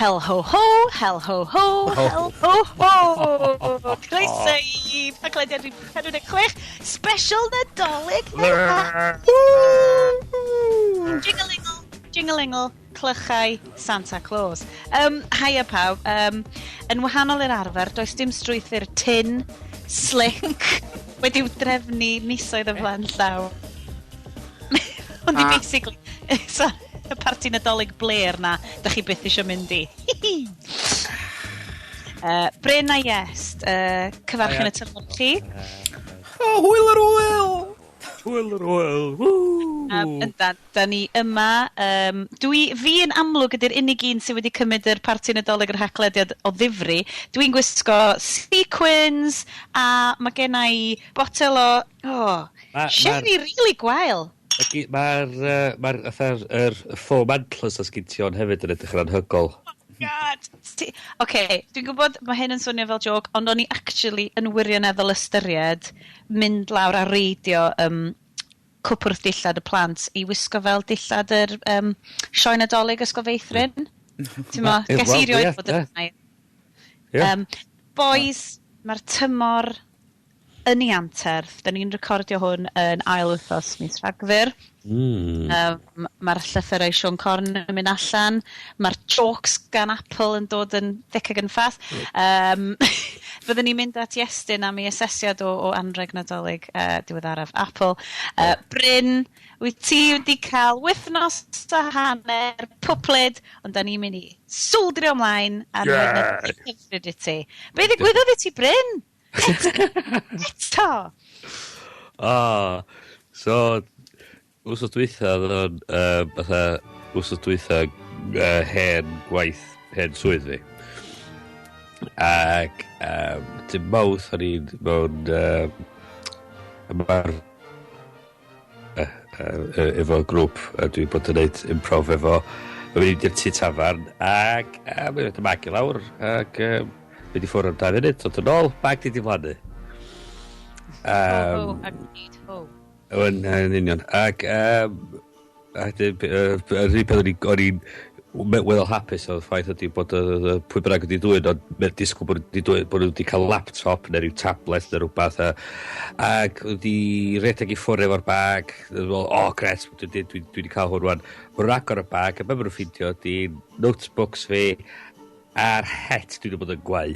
Hel ho ho, hel ho ho, hel ho ho. Croeso i podlediad rhif 46, special Nadolig. Jingle-ingle, jingle-ingle, clychau Santa Claus. Haia pawb. Yn wahanol i'r arfer, does dim strwythur tin, slick, wedi'w drefnu misoedd o flaen llaw. Ond i basically, so, y parti Nadolig bler na, da chi byth eisiau mynd i. Bryn a Iest, cyfarchyn y tymor chi. Oh, hwyl yr wyl! Hwyl yr wyl! Woo! Yndan, da ni yma. Fi yn amlwg ydy'r unig un sydd wedi cymryd yr parti Nadolig yr Haclediad o ddifri. Dwi'n gwisgo sequins a mae gen i botel o... Oh, sherry really gwael. Mae'r fatha'r yr foam antlers a sgin ti on hefyd yn edrych yn anhygoel. Oh God. Oce, dwi'n gwybod mae hyn yn swnio fel joke, ond o'n i actually yn wirioneddol ystyried mynd lawr a reidio cwpwrdd dillad y plant i wisgo fel dillad yr sioe Nadolig Ysgol Feithrin. Ti'n mo, ges i wel, rioed fod yn yna. Boys, mae'r tymor yn ei anterth. Da ni'n recordio hwn yn ail wythnos mis Rhagfyr. Mae'r llythyrau Siôn Corn yn mynd allan. Mae'r jokes gan Apple yn dod yn thick ac yn fast. Fyddwn ni'n mynd at Iestyn am ei asesiad o anreg Nadolig diweddaraf Apple. Bryn, wyt ti wedi cael wythnos a hanner pwplyd, ond da ni'n mynd i sowldrio ymlaen a rhoi Nadolig hyfryd i ti. Be ddigwyddodd i ti, Bryn? Eto! Ah, so, wsos dwytha, oedd o'n, fatha, wsos dwytha, hen gwaith, hen swydd fi. Ac, dim mawrth o'n i'n mewn, ymarfer efo grŵp, a dwi'n bod yn neud improv efo, mae'n mynd i'r tŷ tafarn, ac mae'n mynd y mag i lawr, ac mynd i ffwrdd am 2 munud, dod yn ôl, bag di diflannu. Ho, ho, ac need ho. Yn union. Ac, yr unig peth o'n i'n weddol hapus oedd ffaith ydy bod pwy bynnag wedi dwyn, ond mae'n disgwyl bod wedi dwyn, bod nhw wedi cael laptop neu rhyw tablet neu rhywbeth, ac wedi redeg i ffwrdd efo'r bag, o, oh, gret, dwi wedi cael hwn rwan. Mae nhw'n agor y bag, a be maen nhw'n ffeindio ydy notebooks fi a'r het dwi wedi bod yn gwau.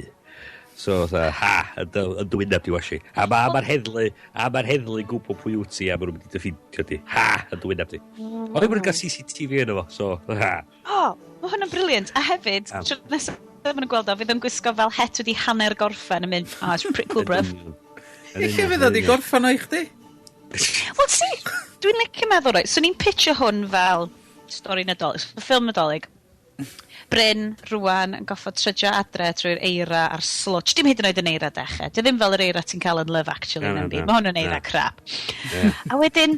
So, fatha, ha, yn dy wyneb di washi. A ma ma'r heddlu gwybod pwy wyt ti, a ma nhw'n mynd i dy ffeindio di. Ha, yn dy wyneb di. O'n i'n gael CCTV yno fo, so, ha. O, mae hwn yn brilliant. A hefyd, tro nesaf maen nhw'n gweld o, fydd o'n gwisgo fel het wedi hanner gorffen yn mynd, "Oh, it's pretty cool, bruv." I lle fydd o di gorffan o i chdi? Wel, si, dwi'n licio meddwl, right, so ni'n pitcho hwn fel stori Nadolig, ffilm Nadolig. Bryn, rwan, yn goffod trydio adre trwy'r eira a'r slwtsh. Dim hyd yn oed yn eira dechrau. Di ddim fel yr eira ti'n cael yn Love Actually Na, na, na, byd. na. Mae hwn yn eira Na. crap. A wedyn,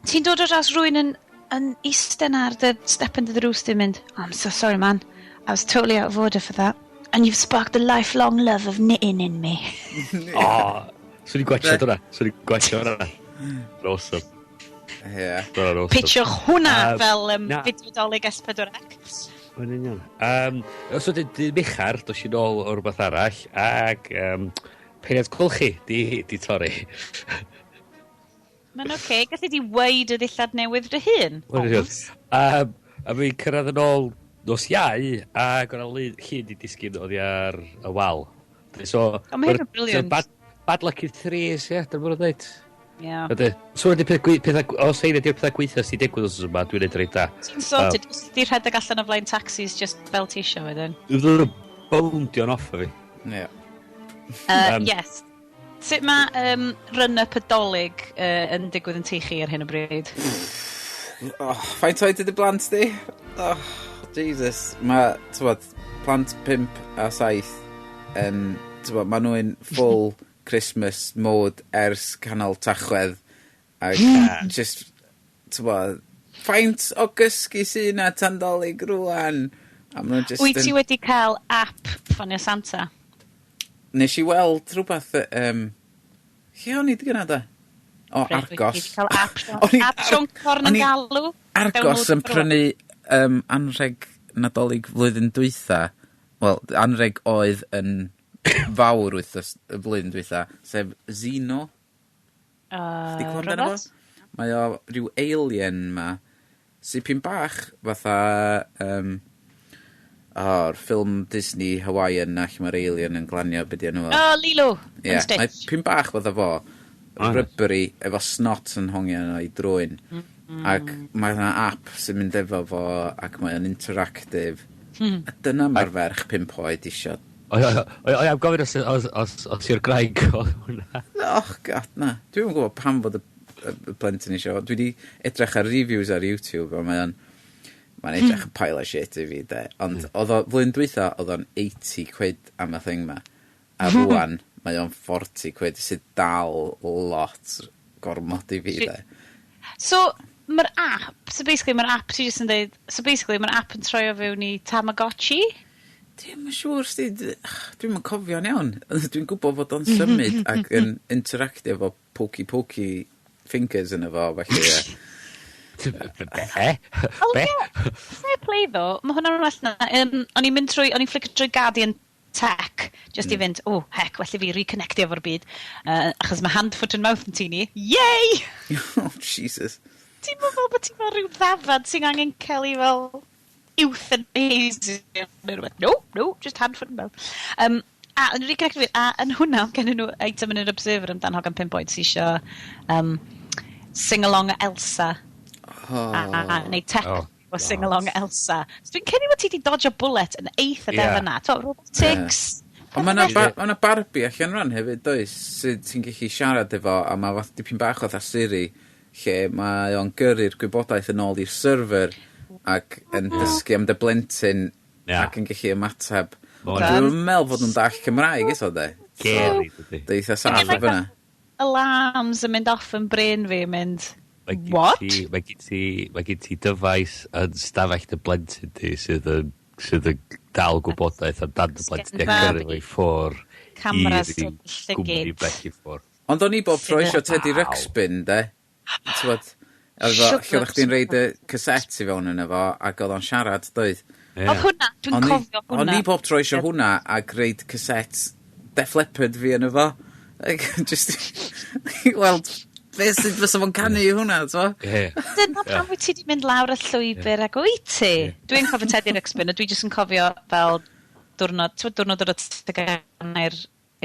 ti'n dod o draws rhywun yn eistedd ar dy step under the roof yn mynd, "Oh, I'm so sorry, man. I was totally out of order for that. And you've sparked a lifelong love of knitting in me." O, swn i'n gwachio hwnna. Swn i'n gwachio hwnna. Awesome. Ie. Hwnna'n awesome. Pitchwch hwnna fel na. fideo Dolig S4C. Yn union. So, di Michar, dos i nôl o rhywbeth arall, ac peiriant golchi di torri. Mae'n oce, okay. Gallu di weud y ddillad newydd dy hun. Wel, union. A fi'n cyrraedd yn ôl nos Iau, ac o'na llun di disgyn oddi ar y wal. So, O, ma' hyn yn brilliant. So bad luck in threes, ie, dyna mwyn dweud. Yeah. Ydy. So, ydy peth, pethau, os heina di'r pethau gweithio sy'n digwydd os yma, dwi'n neud reit da. Ti'n sorted, os di rhedeg allan o flaen taxis just fel ti isio wedyn. Dwi'n bowndio'n off o fi. Ie. Yes. Sut mae run-up y Dolig yn digwydd yn tŷ chi ar hyn o bryd? Oh, faint oed ydy blant di? Oh, Jesus. Mae, t'wod, plant 5 a 7 yn, t'wod, ma nhw'n full Christmas mode ers canol Tachwedd. Ac just, t'wod, faint o gysgu sy'n na tan Dolig rwan? A ma nhw just Wyt ti wedi cael app ffonio Santa? Nes i weld rhywbeth, lle o'n i di gynna da? O, Bryn, wyt ti Argos. wedi cael app, O'n app Siôn Corn yn o'n i galw? Argos Download yn prynu anrheg Nadolig flwyddyn dwytha, wel, anreg oedd yn fawr wythnos y flwyddyn dwytha, sef Xeno. Chdi clywed amdano Robot? fo? Mae o ryw alien 'ma, sy pyn bach fatha o'r ffilm Disney Hawaiian 'na lle mae'r alien yn glanio, be' 'di enw fo? Oh, Lilo Ie, and mae Stitch. pyn bach fatha fo, O, nice. rubbery, efo snot yn hongian o'i drwyn. Ac mae 'na app sy'n mynd efo fo, ac mae o'n interactive. A dyna mae'r ferch 5 oed isio. O, o, o, o, am gofyn os yw'r graig o hwnna. Oh God, na. Dwi'm yn gwybod pam fod y plentyn isio. Dwi 'di edrych ar reviews ar YouTube a mae'n edrych yn pile of shit i fi, de. Ond oedd o, flwyddyn dwytha, oedd o'n £80 am y thing ma. A rwan, mae o'n £40, sydd dal lot gormod i fi, de. So, mae'r app, so basically mae'r app, ti jyst yn dweud, so basically mae'r app yn troi o fewn i Tamagotchi? Dwi'm yn siŵr, sti, dwi'm yn cofio'n iawn. Dwi'n gwybod fod o'n symud ac yn interactio efo pokey pokey fingers yn efo, felly, ie. Be? Oh, Be? yeah. Fair play though, mae hwnna'n well na. O'n i'n mynd trwy, o'n i'n flicio trwy Guardian Tech, just i fynd, oh, heck, well i fi reconnectio efo'r byd. Achos mae hand, foot and mouth yn tŷ ni. Yay! Oh, Jesus. Ti'n meddwl bod ti'n fel rhyw ddafad sy'n angen cael ei fel euthanasia neu rhywbeth. No, no, just hand, foot and mouth. A yn reconnectio fi, a yn hwnna, gen nhw item yn yr Observer amdan hogan 5 oed sy'n isio sing-along Elsa. Oh. A neu tech Oh, o sing-along Elsa. So dwi'n credu bod ti wedi dodge bullet yn eitha Ie. yeah. defyna. To, robotics. Ond mae yna ba ma 'na Barbie allan rwan hefyd, does, sydd ti'n gallu siarad efo, a mae fath dipyn bach fatha Siri, lle mae o'n gyrru'r gwybodaeth yn ôl i'r server ac yn dysgu am dy blentyn ac yn gallu ymateb. Ma' Ond hwnna- dwi'n meddwl fod nhw'n dall Cymraeg eto, de. Scary, dydi. Dy eitha saff o fyna. Alarms yn mynd off yn brain fi yn mynd, Mae gen what? Mae gen ti dyfais yn stafell dy blentyn di sydd yn dal gwybodaeth amdan dy blentyn di a Sgen gyrru fo i ffwr Cameras i ryw llygid. gwmni bell i ffwr. Ond o'n i bob tro isio Teddy Ruxpin, de. T'wod, efo, lle oeddech chdi'n reid y cassette i fewn yn efo, ac oedd o'n siarad, doedd. Ie. Oedd hwnna, dwi'n O'n i- cofio hwnna. O'n i bob tro isio hwnna ac reid cassette Def Leppard fi yn efo. Like, just i weld beth sydd fysa fo'n canu i hwnna, t'mo? Ie. Dyna pam wyt ti wedi mynd lawr y llwybr ac wyt ti? Dwi'n cofio Teddy Ruxpin, a dwi jyst yn cofio fel diwrnod, ti'n diwrnod o'r teganau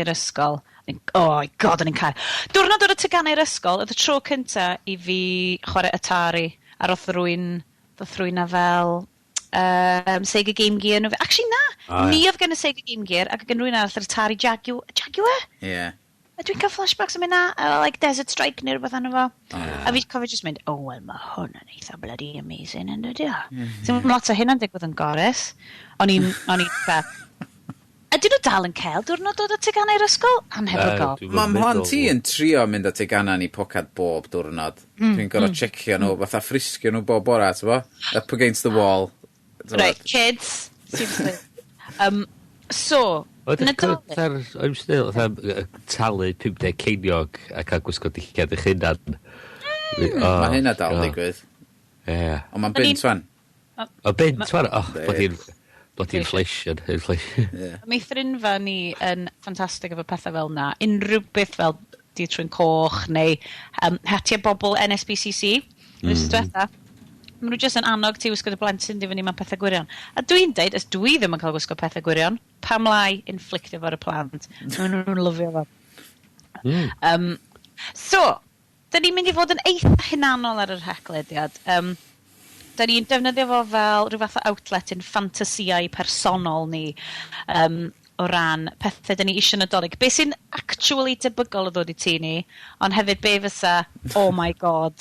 i'r ysgol. Oh my God, o'n i'n cael. Diwrnod o'r teganau i'r ysgol, oedd y tro cynta i fi chwarae Atari, a roedd rwy'n a fel Sega Game Gear. Nhw. Actually, na! Ah, ie. Ni oedd gen y Sega Game Gear, ac oedd gen rhywun arall yr Atari Jaguar. Jaguar? Ie. A dwi'n cael flashbacks am hynna, like Desert Strike neu rhywbeth arno fo. A fi cofio just mynd, oh well, mae hwn yn eitha bloody amazing, yn dydi o? So mae lot o hynna'n digwydd yn Gorris. O'n i'n fa. Ydyn nhw dal yn cael diwrnod dod at teganau i'r ysgol? Anhebygol. Dwi'm yn Mae mhlant meddwl. i yn trio mynd at teganau ni pocad bob diwrnod. Dwi'n gorfod checio nhw, fatha frisgio nhw bob bora, ti'n bo? Up against the wall. T'bo? Right, kids. Seriously. So, Oedd eich Nadolig. O'n still, fatha, talu 50 ceiniog a cael gwisgo dillad eich hunan. Mae hynna dal yn digwydd. Ie. Ond mae'n O'n i'n bunt wan. O bunt, wan, oh, Yndi. bloody inflation. Inflation. Ie. Meithrinfa ni yn ffantastig efo pethau fel na. Unrhyw beth fel di trwy'n coch neu hatiau bobl NSPCC. Mm. Diwetha. Maen nhw jyst yn annog ti wisgo dy blentyn di fyny mewn pethau gwirion. A dwi'n deud, os dwi ddim yn cael gwisgo pethau gwirion, pam lai inflictio fo ar y plant? Maen nhw'n lyfio fo. So, da ni'n mynd i fod yn eitha hunanol ar yr Haclediad. Da ni'n defnyddio fo fel rhyw fath o outlet yn ffantasïau personol ni o ran pethau da ni eisiau Nadolig. Be sy'n actually debygol o ddod i tŷ ni, ond hefyd be fysa, oh my God.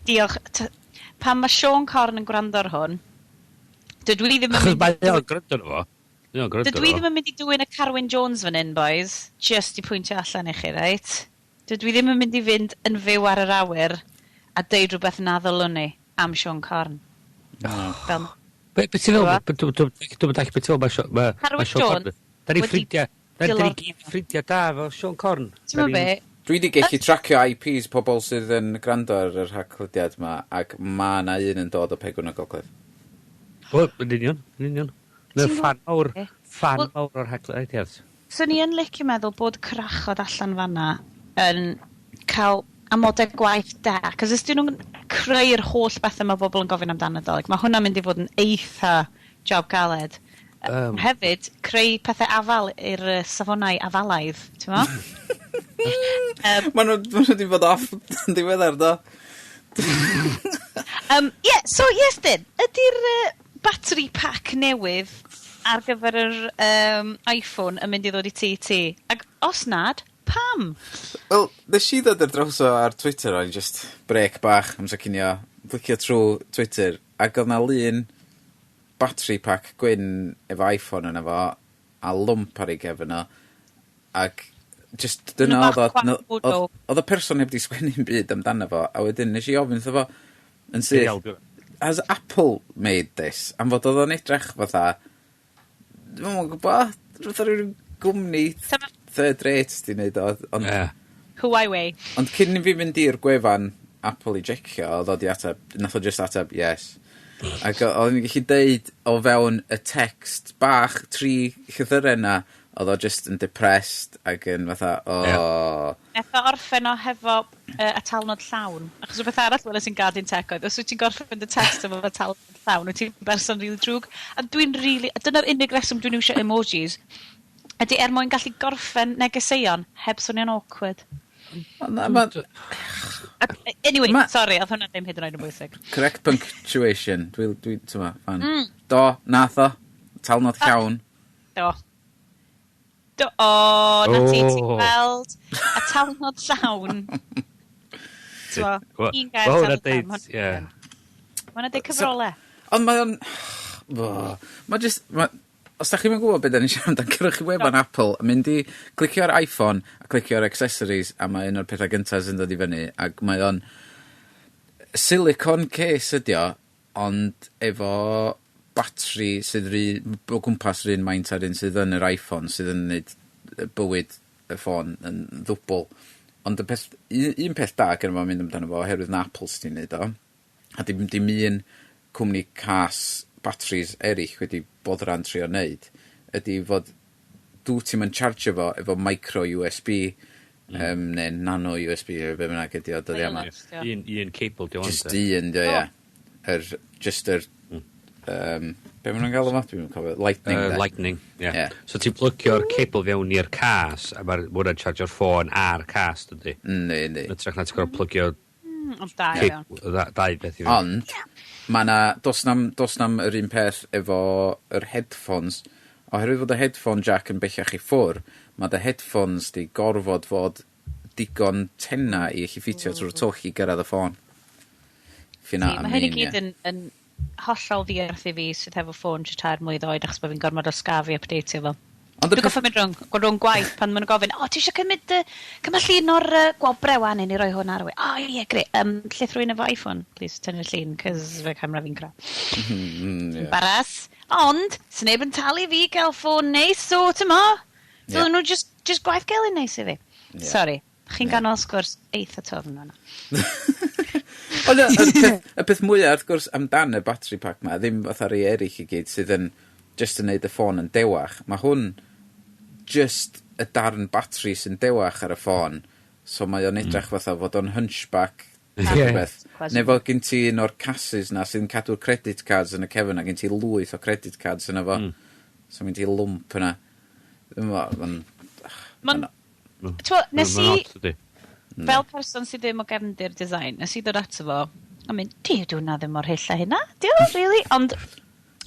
Diolch. Pan mae Siôn Corn yn gwrando ar hwn, dydw i ddim yn Achos mynd... mae o'n gwrando arno fo. Mae o'n gwrando Dydw i arno ddim fo. yn mynd i dwyn y Carwyn Jones fan hyn, boys. Just i pwyntio allan i chi, right? Dydw i ddim yn mynd i fynd yn fyw ar yr awyr a deud rhywbeth na ddylwn ni am Siôn Corn. Fel, Be ti'n feddwl? Dwi'm yn dallt beth ti'n feddwl. Carwyn Mae Siôn Corn. Jones Da ni wedi ffrindiau. Da ni dilor- gyd ffrindiau da efo Siôn Corn. Ti'n meddwl be? Dwi wedi gallu tracio IPs pobl sydd yn gwrando ar yr Haclediad ma, ac ma na un yn dod o Pegwn y Gogledd. Wel, yn union, yn union. Mae'n ffan mawr, ffan mawr o'r Haclediad. So ni yn licio meddwl bod crachod allan fanna yn cael amodau gwaith da. Cos os dyn nhw'n creu'r holl bethau mae bobl yn gofyn amdano Dolig, mae hwnna'n mynd i fod yn eitha job galed. Hefyd, creu pethau afal i'r safonau afalaidd, ti'n mo? Maen nhw wedi bod off yn diweddar, do? Yeah, so yes then, ydy'r battery pack newydd ar gyfer yr iPhone yn mynd i ddod i TT? Ac os nad, pam? Wel, nes i ddod ar draws o ar Twitter, o'n i just break bach amser cinio, flicio trwy Twitter, ac oedd na lun battery pack gwyn efo iPhone yna fo, a lwmp ar ei gefn o, ac just dyna oedd o, oedd y person heb di sgwennu'n byd amdano fo, a wedyn nes i ofyn wrtho fo yn syth, "Has Apple made this?" Am fod oedd o'n edrych fatha, dwi'm yn gwybod, fatha rhyw gwmni third rate di wneud o, ond Huawei. Ond cyn i fi fynd i'r gwefan Apple i jecio, oedd o di ateb, nath o just ateb "yes". Ac oedden ni'n gallu deud o fewn y text bach, tri llythyren na, oedd o just yn depressed ac yn fatha, o. Yeah. Nath o orffen o hefo atalnod llawn. Achos rhywbeth arall weles i'n Guardian Tech oedd, os wyt ti'n gorffen dy text efo atalnod llawn, wyt ti'n berson rili drwg. A dwi'n really, a dyna'r unig reswm dwi'n iwsio emojis, ydy er mwyn gallu gorffen negeseuon heb swnio'n awkward. Anyway, sorry, oedd hwnna ddim hyd yn oed yn bwysig. Correct punctuation. Dwi, ti'n fan. Do, nath o. Talnod llawn. Do. Do, o, na ti, ti'n gweld atalnod llawn. T'mo, un gair talnod llawn. Ie. Ma' hwnna'n deud cyfrolau. Ond mae o'n... Mae just... Ma, os da chi'n gwybod beth da ni'n siarad amdan, cerwch i wefan Apple, mynd i clicio ar iPhone a clicio ar accessories, a mae un o'r pethau gyntaf sy'n dod i fyny, ac mae o'n silicone case ydi o, ond efo batri sydd ry, o gwmpas yr un maint ar un sydd yn yr iPhone, sydd yn neud bywyd y ffôn yn ddwbl. Ond y peth, un peth da gyda fo mynd amdano fo, oherwydd na Apple sy'n neud o, a dim un cwmni cas batteries eraill wedi boddran trio neud, ydy fod dwyt ti'm yn charge fo efo micro USB, neu nano USB, neu be bynnag ydi o dyddia yma. Un cable di Just un, di o, ie. Just yr, be maen nhw'n galw fo? Dwi'n cofio. Lightning, de. Lightning, ie. Yeah. So ti'n plygio'r cable fewn i'r cas, a mae'r hwnna'n chargio'r ffôn a'r cas, dydy. Yndi. Yn hytrach na ti'n gorfod plygio Ond da iawn. Dau beth i fewn. Ond, mae na, dos na'm yr un peth efo yr headphones. Oherwydd fod y headphone jack yn bellach i ffwr, mae dy headphones di gorfod fod digon tenna i allu ffitio trwy'r twll i gyrraedd y ffôn. Fina Mae hyn i gyd yn hollol ddiarth i fi sydd hefo ffôn 3 mlwydd oed achos bod fi'n gormod o scafi updateio fo. Ond y Dwi'n goffa mynd rhwng gwaith pan maen nhw'n gofyn, "O, ti eisiau cymryd llun o'r gwobre wan i ni roi hwn ar y we?" "O, ie, gre. Lle rhywun efo iPhone, please, tynnu'r llun, cos fe camera fi'n crap." Embarrass. Ond, sy'n neb yn talu fi gael ffôn neis, so, ti'n mo? So, nhw just gwaith gael un neis i fi. Sorry. Chi'n ganol sgwrs eitha twfn fan'na. Ond y peth mwyaf, wrth gwrs, amdan y battery pack ma, ddim fatha rei eraill i gyd sydd yn just yn neud y ffôn yn dewach. Mae hwn just y darn battery sy'n dewach ar y ffôn, so mae o'n edrych fatha fod o'n hunchback rhywbeth. Quasi. Neu fod gen ti un o'r cases na sy'n cadw'r credit cards yn y cefn a gen ti lwyth o credit cards yna fo. So gen ti lwmp yna. Dwi'm yn gwbo, ma'n T'mo, nes i, Ma'n od, dydi? fel person sydd ddim o gefndir design, nes i ddod ato fo, a mynd, "Di, dwi hwnna ddim mor hyll a hynna, di o, really?" Ond,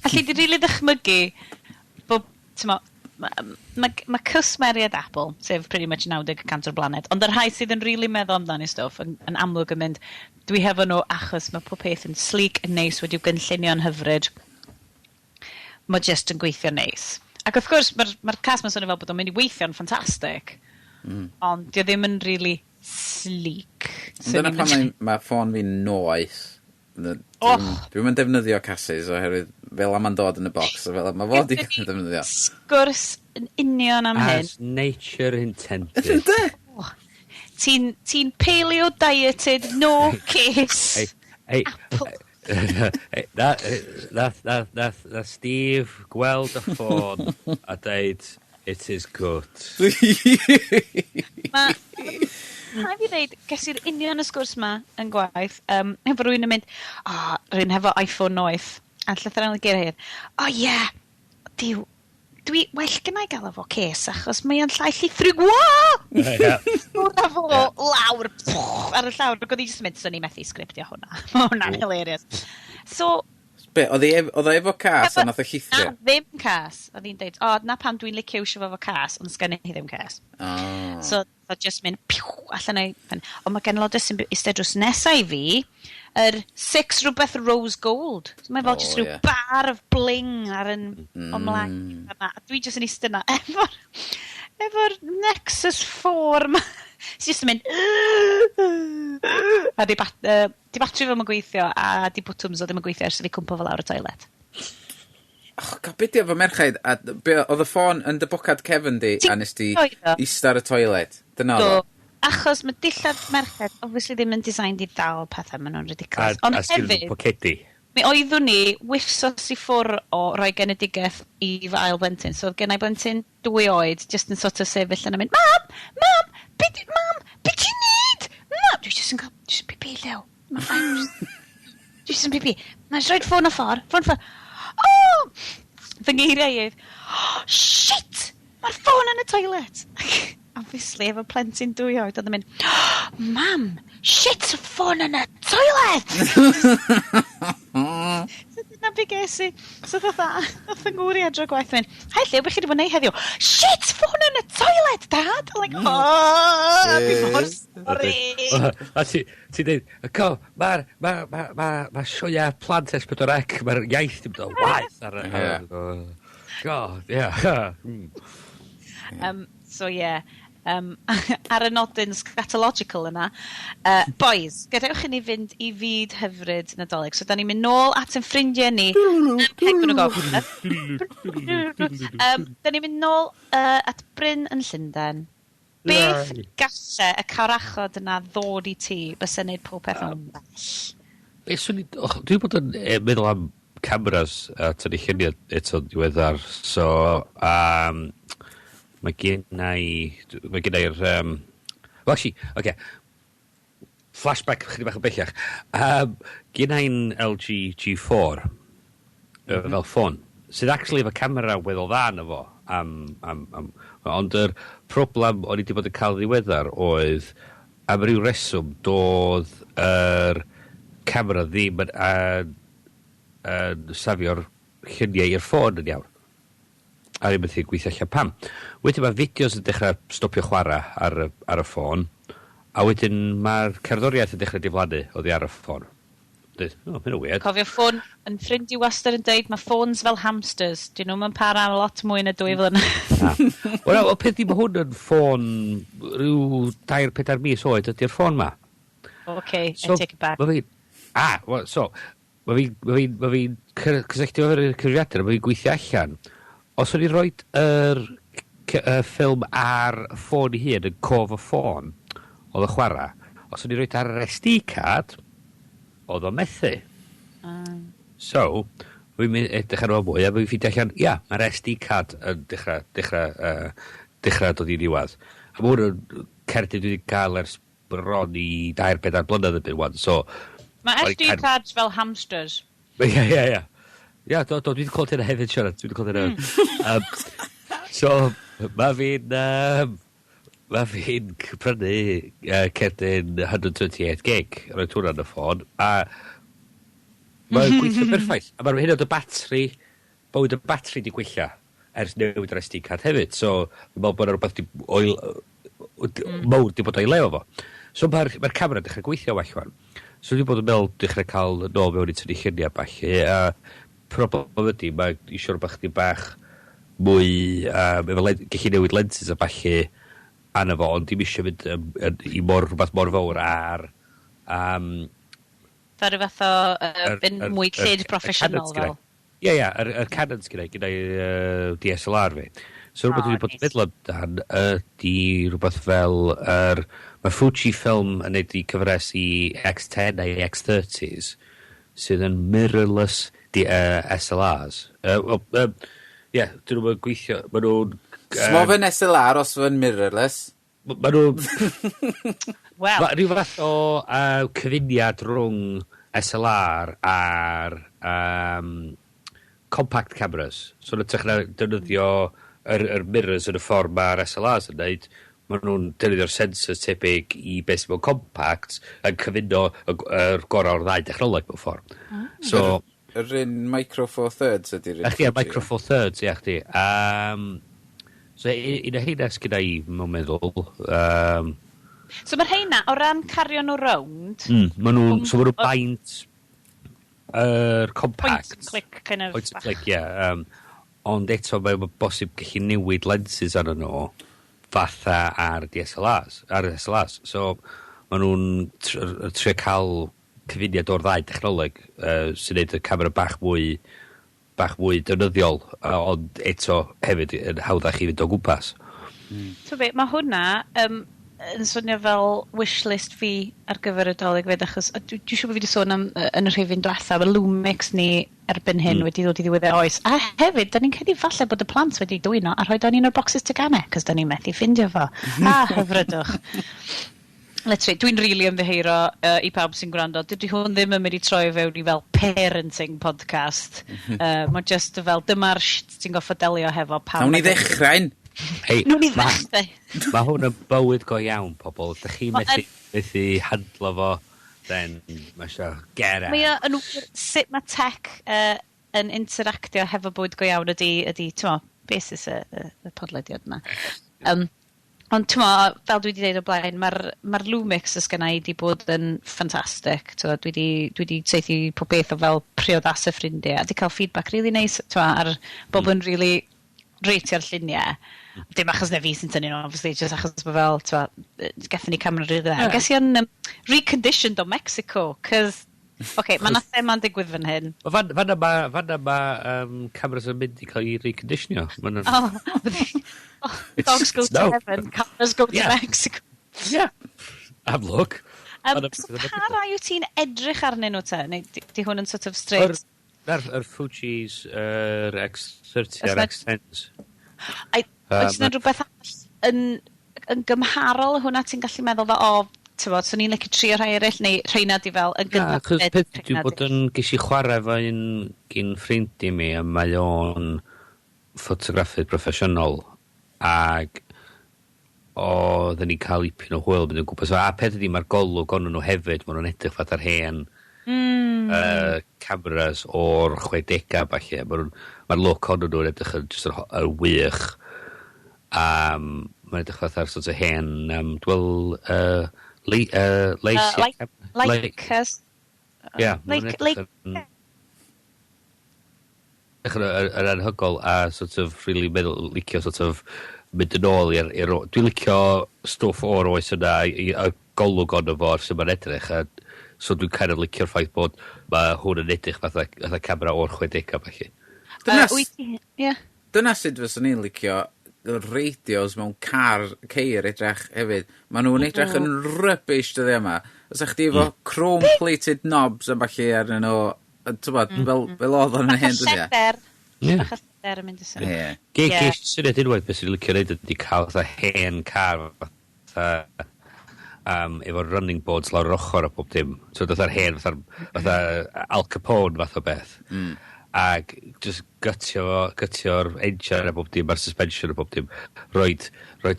allu di really ddychmygu bod, t'mo, mae ma cwsmeriaid Apple, sef pretty much 90% o'r blaned, ond y rhai sydd yn really meddwl amdano stwff yn amlwg yn mynd, "Dwi hefo nhw achos mae pob peth yn sleek, yn neis, wedi'w gynllunio'n hyfryd. Mae just yn gweithio neis." Ac wrth gwrs, mae'r ma cas ma'n swnio fel bod o'n mynd i weithio'n ffantastig. Ond dio ddim yn really sleek. Ond dyna pam mae ffôn fi'n noeth. Och. Dwi'm yn defnyddio cases oherwydd fel am dod yn y box a fel am fod i defnyddio. Sgwrs yn union am hyn. As nature intended. Ynddi? Ti'n paleo dieted, no case. Ei, ei, Apple. Na Steve gweld y ffôn a deud, "It is good." Mae... Rhaid fi ddeud, ges i'r union y sgwrs ma yn gwaith, efo rhywun yn mynd, o, oh, rhywun hefo iPhone 8, a llythrennol y geiriau, "O oh, ie, yeah, diw, dwi, well gynna i gael efo case, achos mae o'n llai llithrig, wa!" Ffwrdd â fo, lawr, pwch, ar y llawr, ac oedd hi jyst yn mynd, "Swn i methu sgriptio hwnna. Mae hwnna'n hilarious." So, Be, oedd oedd o efo cas a nath o llithro? Na, ddim cas. Oedd hi'n deud, "O, na pam dwi'n licio iwsio fo efo cas, ond sgen i ddim cas." Oh. So, oedd just mynd, piw, allan o'i pen. Ond mae gen lot sy'n eistedd drws nesa i fi, yr six rhywbeth rose gold. So mae fel just rhyw bar of bling ar yn o mlaen. A dwi just yn eistedd yna efo'r Nexus 4 ma. Sy'n just yn mynd a di batri fo'm yn gweithio a di buttons o ddim yn gweithio ers i fi cwmpo fo lawr y toilet. Oh, God, be di efo merchaid? A be, oedd y ffôn yn dy bocad cefn di a nes di ista ar y toilet? Dyna oedd o? Achos mae dillad merched obviously ddim yn designed i ddal pethau, maen nhw'n ridiculous. Ond a hefyd, pocedi. Mi oeddwn ni wythnos i ffwr o roi genedigaeth i fy ail blentyn. So oedd gen i blentyn 2 oed, just yn sort of sefyll yna mynd, "Mam, mam, be, mam, be ti'n neud? Mam, dwi just yn cael, just yn pipi, Llew. Mae'n fine, dwi just yn pipi. Mae'n rhoi ffôn o ffordd, ffôn ffordd. Oh!" Fy ngeiriau i oedd, "Oh, shit, mae'r ffôn yn y toilet." Obviously, efo plentyn 2 oed, oedd yn mynd, "Oh, mam, shit, y ffôn yn y toilet!" So dyna be ges i. So fatha, nath yng ngŵr i adro gwaith mynd, "Hi Llew, beth chi wedi bod yn neud heddiw?" "Shit, ffôn yn y toilet, Dad!" I'm like, "Oh, dwi mor sorry." A ti dweud, co, mae'r ma sioia plant S4C, mae'r iaith ddim dod waith ar y... God, yeah. So yeah, ar y nodyn scatological yna, boys, gadewch i ni fynd i fyd hyfryd Nadolig. So, da ni'n mynd nôl at yn ffrindiau ni ym Mhegwn y Gogledd. Da ni'n mynd nôl at Bryn yn Llundain. Beth galle y corachod yna ddod i ti bysa'n neud pob peth yn well? Be swn i... Och, dwi wedi bod yn meddwl am cameras a tynnu lluniau eto diweddar, so mae gen i'r... Well, actually, okay. Flashback chydig bach yn bellach. Gen i'n LG G4 fel ffôn, sydd actually efo camera weddol dda yno fo. Ond yr problem o'n i wedi bod yn cael ddiweddar oedd am ryw reswm doedd yr camera ddim yn safio'r lluniau i'r ffôn yn iawn. A ddim yn gweithio allan pam. Wedyn mae fideos yn dechrau stopio chwarae ar y ffôn, a wedyn mae'r cerddoriaeth yn dechrau diflannu oddi ar y ffôn. Dweud, "Oh, hynny'n weird." Cofio ffôn, yn ffrind i wastad yn deud, mae ffôns fel hamsters. Dyn nhw'n para am lot mwy na 2 flynedd. Na. Wel, o peth i, mae hwn yn ffôn rhyw 3-4 mis oed ydy'r ffôn ma. OK, so, I take it back. Ma' fi... Ah, well, so, mae fi cysylltu efo'r cyfrifiadur, mae fi'n gweithio allan. Os o'n i rhoi yr y ffilm ar ffôn i hun, yn cof y ffôn, oedd y chwarae, os o'n i rhoi ar yr SD card, oedd o'n methu. So, fi'n mynd edrych ar ôl mwy, a fi'n ffeindio allan, ia, mae'r SD card yn dechrau dod i ddiwedd. A mae hwn yn cerdyn dwi wedi cael ers bron i 3-4 blynedd yn byd wan, so... Mae SD cards fel hamsters. Ie. Ia, do, dwi wedi clywed hynna hefyd, siarad. Dwi wedi clywed hynna. So, mae fi'n prynu cerdyn 128 gig, rhoi hwnna yn y ffôn, a mae'n gweithio perffaith. A mae'n hyn oed y batri, bywyd y batri di gwella ers newid yr SD card hefyd. So, dwi'n meddwl bod yna rhywbeth di, oil, mawr di bod o'i le fo. So mae'r camera dechrau gweithio well wan. So dwi'n bod yn meddwl dechrau cael nôl mewn i tynnu lluniau ballu. A problem ydy, mae eisiau rhywbeth chdi bach mwy, efo gallu newid lenses a ballu arno fo, ond dim eisiau mynd i mor, rhywbeth mor fawr ar Fel rhyw fath o yn mwy lled proffesiynol fel. Ie, yr Canon sgynna i, gyda DSLR fi. So rhywbeth dwi wedi bod yn meddwl amdan ydy rhywbeth fel yr... Mae Fujifilm yn neud i cyfres i X10 neu X30s. sydd yn mirrorless SLRs. Well, yeah, dyn nhw'n gweithio, maen nhw'n... Smo fe'n SLR os fe'n mirrorless? Maen nhw... Wel. Rhyw fath o cyfuniad rhwng SLR a'r compact cameras. So yn hytrach na defnyddio yr mirrors yn y ffordd mae'r SLRs yn neud, maen nhw'n defnyddio'r sensors tebyg i beth sydd mewn compact yn cyfuno yr gorau o'r ddau dechnoleg mewn ffordd. So, Yr un Micro Four Thirds ydy'r un. A chdi, a Micro Four Thirds, ia chdi. So, un o heina sgynna i, mewn meddwl. So mae'r heina, o ran cario nhw rownd... Maen nhw'n, so maen nhw'n baint yr compact. Point and click, kind of. Point and click, ie. Yeah, ond eto mae'n bosib gallu newid lenses arno nhw fatha ar DSLRs, ar SLRs. So maen nhw'n trio cael cyfuniad o'r ddau dechnoleg sy'n neud y camera bach mwy defnyddiol, ond eto hefyd yn hawddach i fynd o gwmpas. So be, mae hwnna yn swnio fel wishlist fi ar gyfer y Dolig fyd, achos dwi'n siŵr bod fi wedi sôn am yn y rhifyn diwetha, mae Lumix ni erbyn hyn wedi dod i ddiwedd ei oes. A hefyd, da ni'n credu falle bod y plant wedi dwyno a rhoi o'n un o'r boxes teganau, cos da ni'n methu ffindio fo. A, hyfrydwch. Literally, dwi'n rili really ymddiheuro i pawb sy'n gwrando. Dydy hwn ddim yn mynd i troi fewn i fel parenting podcast. Mae just fel, dyma'r shit ti'n goffo delio hefo pam. Nawn ni ddechrau'n. Hei, Nawn ni ddechrau. Mae hwn yn bywyd go iawn, pobl. Ydych chi'n methu handlo fo, then mae eisiau get out. Mae o yn wir sut mae tech yn interactio hefo bywyd go iawn ydy, ti'n mo, basis y podlediad yma. Ond ti'n mo, fel dwi wedi dweud o blaen, mae'r ma Lumix ys gynna i wedi bod yn ffantastig. T'mo, dwi wedi saethu pob beth o fel priodasau ffrindiau a di cael feedback really nice, t'mo, ar bob yn really reitio'r lluniau. Dim achos na fi sy'n tynnu nhw, obviously, just achos bod fel, t'mo, gathon ni camera really dda. Ges i yn reconditioned o Mexico, cos, okay, mae 'na thema'n digwydd fan hyn. Fan yma cameras yn mynd i cael ei reconditionio. Ma' Oh, dogs go to no. heaven, cameras go to Mexico. Yeah. Have a look. So pa rai wyt ti'n edrych arnyn nhw te? Neu di hwn yn sort of straight? Yr Fujis, yr X30 Oes a'r X10s. Ai, oes yna rhywbeth arall yn gymharol hwnna ti'n gallu meddwl fel, o, ti'n bod, swn i'n licio trio rhai eraill, neu rheina di fel yn Na, gyntaf? achos peth dwi bod yn ges i chwarae efo un gyn ffrind i mi, a mae o'n ffotograffydd proffesiynol, ag oedden ni'n cael ipyn o hwyl mynd o gwmpas. A peth ydi, mae'r golwg onyn nhw hefyd, maen nhw'n edrych fatha'r hen cameras o'r 60au falle. Mae'r look onyn nhw'n edrych yn just yn wych. Mae'n edrych fatha'r sort of hen, dwi'n Leica. Leicas. Ie, maen nhw'n edrych yn anhygoel a sort of really meddwl, licio sort of mynd yn ôl i'r. Dwi'n licio stwff o'r oes yna, y golwg ono fo, sy'n ma'n edrych, a so dwi'n kind of licio'r ffaith bod mae hwn yn edrych fatha camera o'r 60au falle. Dyna, Ie. Dyna sut fyswn i'n licio radios mewn car, ceir edrych hefyd. Maen nhw'n edrych yn rubbish dyddia yma. Os ych chi efo chrome-plated knobs a ballu arnyn nhw, t'bod, fel oedd o'n hen dyddia. Lleder. Ie. Bach o lleder yn mynd i swnio. Ie. Ges i syniad unwaith beth sy'n licio neud ydy cael fatha hen car fatha efo running boards lawr yr ochr a pob dim. So fatha'r hen, fatha Al Capone fath o beth. Ag just gytio'r engine a bob dim, a'r suspension a bob dim, roid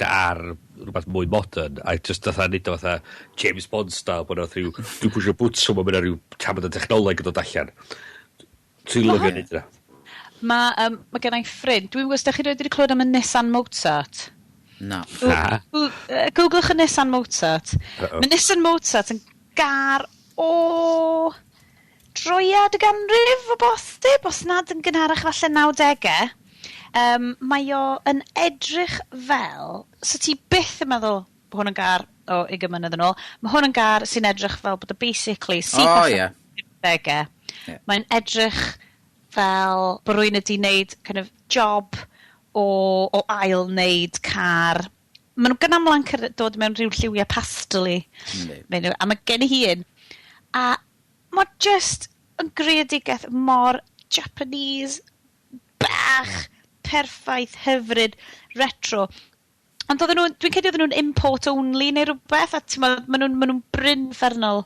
ar rhywbeth mwy modern, a just fatha nid o fatha James Bond style, bod oedd rhyw, dwi'n pwysio bwtwm a mynd rhyw tamad o technoleg yn dod allan. Dwi'n lyfio neud yna. Mae gen i ffrind, dwi'n gwybod, ydych chi wedi clywed am y Nissan Mozart? Na. Na. Googlwch y Nissan Mozart. Uh-oh. Mae Nissan Mozart yn gar o droiad y ganrif o bosib, os nad yn gynharach falle 90au. Mae o yn edrych fel, so ti byth yn meddwl bod hwn yn gar o 20 mlynedd yn ôl, mae hwn yn gar sy'n edrych fel bod o basically syth allan o'r 90au. Mae'n edrych fel bod rhywun wedi wneud kind of job o ail wneud car. Maen nhw gynamla'n dod mewn rhyw lliwiau pastely. A mae gen i hi un. A mae just yn greadigaeth mor Japanese, bach, perffaith, hyfryd, retro. Ond oedden nhw, dwi'n credu oedden nhw'n import only neu rhywbeth, a ti'n ma nhw'n ma nhw bryn uffernol,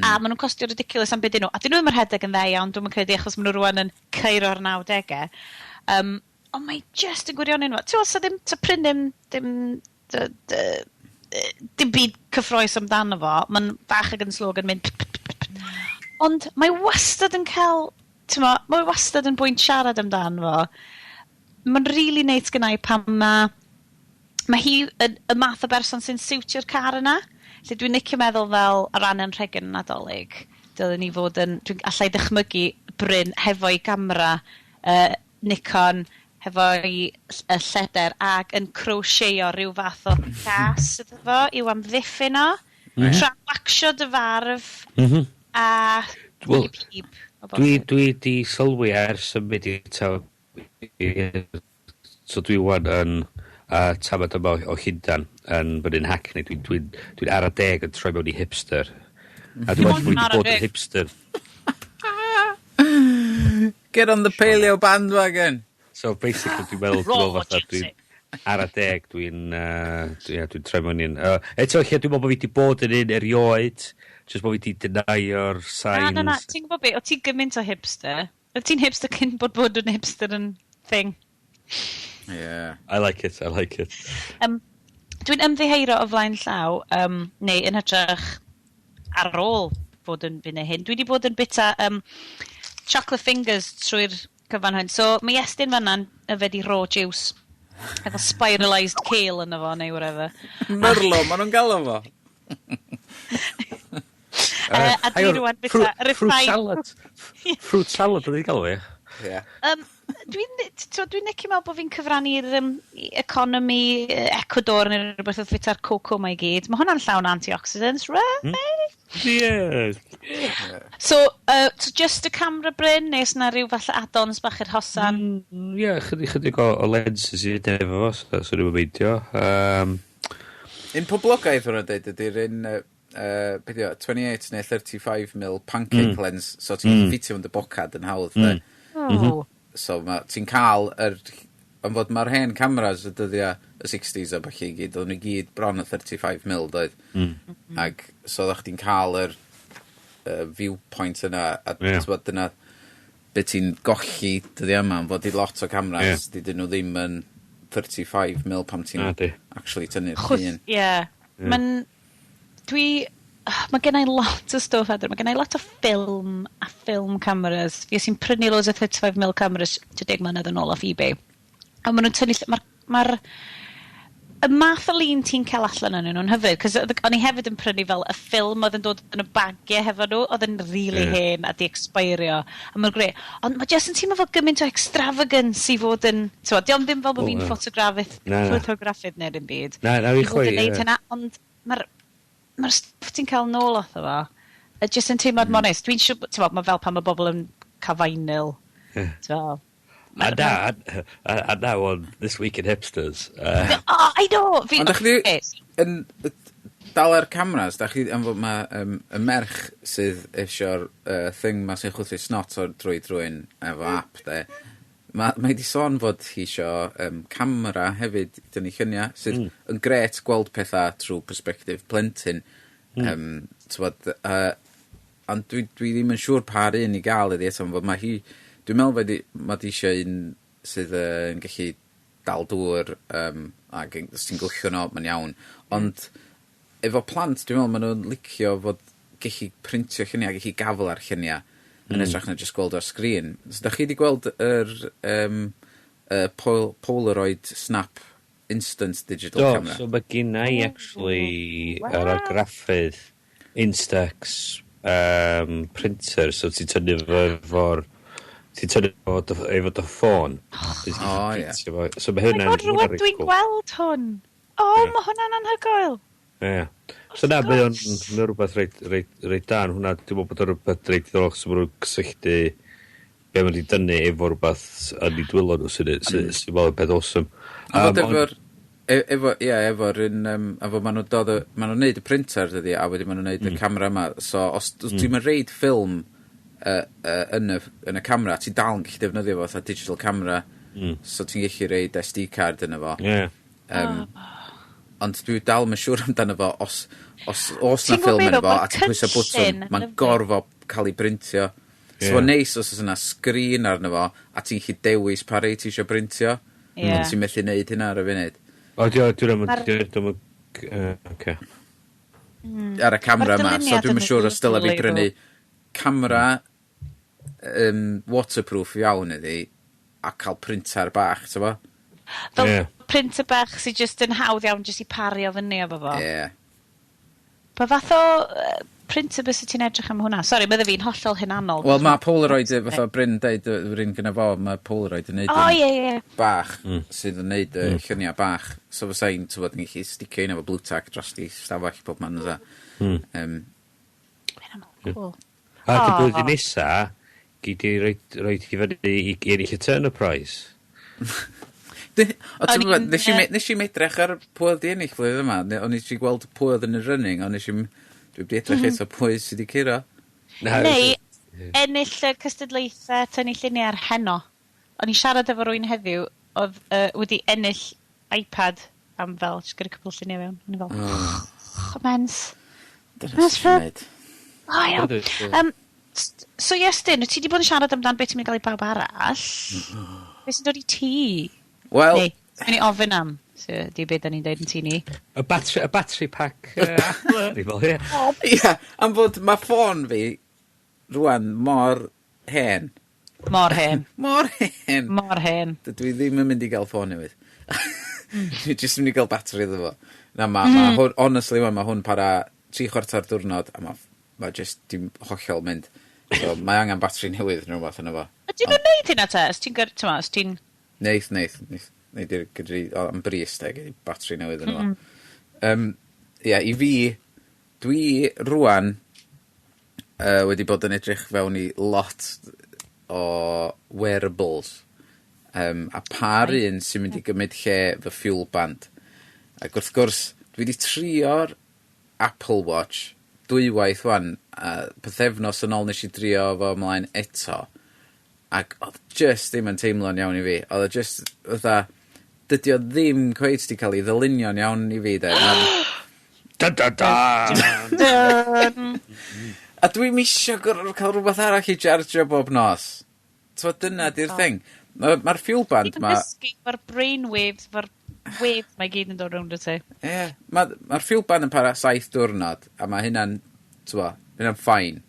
a ma nhw'n costio ridiculous am beth nhw. A dyn nhw ddim yn rhedeg yn dda iawn, dwi'n credu, achos ma nhw rwan yn ceiro'r 90au. Ond mae just yn gwirionedd nhw. Ti'n meddwl, ddim, sa prin dim byd cyffrous amdano fo. Mae'n bach ag yn slow yn mynd p- p- p- p-. Ond mae wastad yn cael, ti'n mo, mae wastad yn bwynt siarad amdano fo. Mae'n really neis gennau pan mae hi y math o berson sy'n siwtio'r car yna. Lle dwi'n licio meddwl fel o ran anrhegion Nadolig, dylen ni fod yn, dwi'n allai ddychmygu Bryn hefo'i gamera Nikon, hefo'i y lleder ac yn crochetio rhyw fath o gas iddo fo i'w amddiffyn o. Tra'n waxio dy farf a Wel, pib o Dwi, bosib. dwi di sylwi ers symud i taw. So dwi wan yn tamad yma o Llundan yn fyny'n Hackney. Dwi'n dwi, dwi ar y deg yn troi mewn i hipster. A dwi'n meddwl Ar y bod yn deg. hipster. Get on the paleo bandwagon! So basically dwi'n meddwl fatha Gypsy. dwi'n ar y deg dwi'n dwi, yeah, dwi'n troi mewn i'n eto lle dwi'n meddwl bod fi wedi bod yn un erioed, just bod fi wedi denyo'r signs. Na, na, na, ti'n gwybod be, o ti'n gymaint o hipster. O ti'n hipster cyn bod yn hipster yn thing. Yeah. I like it, I like it. Dwi'n ymddiheuro o flaen llaw, neu yn hytrach ar ôl fod yn fy hyn. Dwi wedi bod yn bita chocolate fingers trwy'r cyfan hyn. So mae Iestyn fanna'n yfed i raw juice. Efo spiralised kale yno fo, neu whatever. Merlot, maen nhw'n galw fo. A dwi rwan bita Fruit refined salad. Fruit salad ydy'n galw fi. Yeah. Dwi'n licio meddwl bod fi'n cyfrannu'r i economy Ecuador neu rhywbeth wrth fita'r coco ma i gyd. Mae hwnna'n llawn antioxidants, right? Yeah. So just y camera, Bryn, neu os na rhyw falle add-ons bach i'r hosan? Ie, chydig o lenses i fynd efo fo, so dwi'n meindio. Un poblogaidd hwnna'n dweud ydy'r un, beth yw o, 28 neu 35 mil pancake lens, so ti'n ffitio fo'n dy bocad yn hawdd, de. Oh. So ti'n cael yr. Ond fod mae'r hen cameras y dyddiau y 60s a ballu i gyd, oedden nhw i gyd bron y 35 mil, doedd. Ac so oeddech chdi'n cael yr viewpoint yna, a yeah, dyna be ti'n golli dyddiau yma, am fod i lot o cameras, yeah, dydyn nhw ddim yn 35 mil pam ti'n Na di. actually tynnu'r Chwth, llun. ie. Ma'n... Dwi... Mae gen i lot o stwff adre. Mae gen i lot o ffilm a film cameras. Fi sy'n prynu loads o 35mm cameras 30 mlynedd yn ôl off eBay. A maen nhw'n tynnu... Mae'r ma y math o lun ti'n cael allan yn nhw'n hyfryd, cos o'n i hefyd yn prynu fel y ffilm oedd yn dod yn y bagiau hefo nhw, oedd yn really hen a di expirio, a mae'n greu. Ond mae jyst yn teimlo fel gymaint o extravagance i fod yn, ti'n dio'm ddim fel bod O, fi'n ie. ffotograffydd, Na, na. ffotograffydd neu ddim byd. Na, na, fi I fod yn chwaith, neud ie. hynna, ond mae'r stwff ti'n cael nôl off fo, y jyst yn teimlad mor neis. Dwi'n siŵr, ti'n mae fel pan mae bobl yn cael vinyl. Ie. Ti'n meddwl. A now on This Week in Hipsters. Oh, I know! Fi, Ond dach chi Ocê, yn dal ar cameras, dach chi am fod mae y merch sydd eisiau'r thing ma sy'n chwythu snot o'r drwy drwy'n efo app, de. Mae di sôn fod hi isio camera hefyd i dynnu lluniau, sydd yn gret gweld pethau trwy perspective plentyn. T'wod, ond dwi ddim yn siŵr pa'r un i gael iddi eto, fod mae hi, dwi'n meddwl fod mae di eisiau un sydd yn gallu dal dŵr, ac os ti'n gwllio nhw, mae'n iawn. Ond efo plant, dwi'n meddwl maen nhw'n licio fod gallu printio lluniau, gallu gafel ar lluniau, yn hytrach na jyst gweld ar sgrin. So, da chi wedi gweld yr Polaroid Snap Instant Digital Do, Camera? so mae gen i actually yr argraffydd Instax printer, so ti'n tynnu fo efo'r ti'n tynnu efo dy ffôn. O, ie. So mae Oh my hynna'n God, rwan hwnna'n reit dwi'n cool. gweld hwn. Oh, mae hwnna'n anhygoel. Ie. So na, mae o'n rhywbeth reit da yn hwnna. Dwi'n meddwl bod o'n rhywbeth reit diddorol, achos ma' nhw'n cysylltu be maen nhw wedi dynnu efo rhywbeth yn ei dwylo nhw sy'n meddwl peth awesome. A fod efo'r... Efo, ie, efo'r un, efo maen nhw'n dod, maen nhw'n neud y printer, dydy, a wedyn maen nhw'n neud y camera yma. So, os ti'n mynd reid ffilm yn y camera, ti dal yn gallu defnyddio fo fatha digital camera. So ti'n gallu roid SD card yno fo. Ond dwi dal yn siŵr amdano fo os na Ti'n gwbod ffilm be' yno though, fo ma'r a ti'n pwyso bwtwn, cynllun mae'n lyfli. gorfod cael ei brintio. So mae'n neis os oes yna sgrin arno fo a ti'n gallu dewis pa rei ti eisiau brintio. Ond ti'n methu neud hynna ar y funud. O, dwi'n Ma'r Oce. Ar y camera Ma'r yma, so dyluniad dwi'm yn yn siŵr os dylai fi lyfli, brynu though. camera waterproof iawn iddi a cael printer bach, ti'n bo? Fel printer bach sydd just yn hawdd iawn just i pario fyny efo fo. Ie. Pa fath o printer bys ti'n edrych am hwnna? Sori, bydde fi'n hollol hunanol. Wel, mae Polaroid, fatha Bryn deud, yr un gyda fo, mae Polaroid yn neud O, un ie. bach sydd yn neud y lluniau bach. So fysa i'n, ti'n bod, yn gallu sticio un efo blue tack dros di stafell pob man yna. Hynna'n cool. A dy O. blwyddyn nesa, gei di roid i fyny i ennill y Turner Prize. O, ti'n O'n gwbod, i'n, nes i'm edrych ar pwy oedd di ennill flwyddyn yma. O'n i eisiau gweld pwy oedd yn y running, ond nes i'm. Dwi wedi edrych eto pwy sydd wedi curo. Na, Neu ennill y cystadlaethau tynnu lluniau ar heno. O'n i'n siarad efo rywun heddiw oedd wedi ennill iPad am fel, just gyda cwpl lluniau mewn. O'n i fel, oh, mens. Dyna That's sy'n neud. O, iawn. Ydw, ie. So Iestyn, wyt ti wedi bod yn siarad amdan beth ti'n mynd i gael i bawb arall? Beth sy'n dod i ti? Wel, Neu, ti'n mynd i ofyn am? So, di beth da ni'n deud yn tŷ ni. Y battery pack Apple. Ni fel, ie. ia, am fod mae ffôn fi rwan mor hen. Mor hen. Mor hen. Mor hen. Dydw i ddim yn mynd i gael ffôn newydd. Dwi jyst yn mynd i gael battery iddo fo. Na, ma, ma hwn, honestly, ma hwn para 3/4 diwrnod, a ma just dim hollol mynd. So, mae angen battery newydd neu rhywbeth yno fo. Ydyn nhw'n neud hynna te? Os ti'n ti'n os ti'n. Neith. Neith i'r gydri, o, am bris, de, gei di battery newydd yno fo. Ie, i fi, dwi rwan wedi bod yn edrych fewn i lot o wearables. A par un sy'n mynd i gymryd lle fy Fuel Band. Ac wrth gwrs, dwi wedi trio'r Apple Watch dwywaith wan, a pythefnos yn ôl nes i drio fo ymlaen eto. Ac oedd just ddim yn teimlo'n iawn i fi. Oedd o just, fatha, dydy o ddim cweit di cael ei ddylunio'n iawn i fi, de. Da da da! Dun. A dwi'm isio gorfod cael rhywbeth arall i chargio bob nos. So dyna di'r thing. Mae'r ma Fuel Band Ti'n ma. gysgu fo'r brainwaves, fo'r waves mae gyd yn dod rownd y ti. Ie, mae'r ma Fuel Band yn para 7 diwrnod, a mae hynna'n, t'bo, hynna'n fine.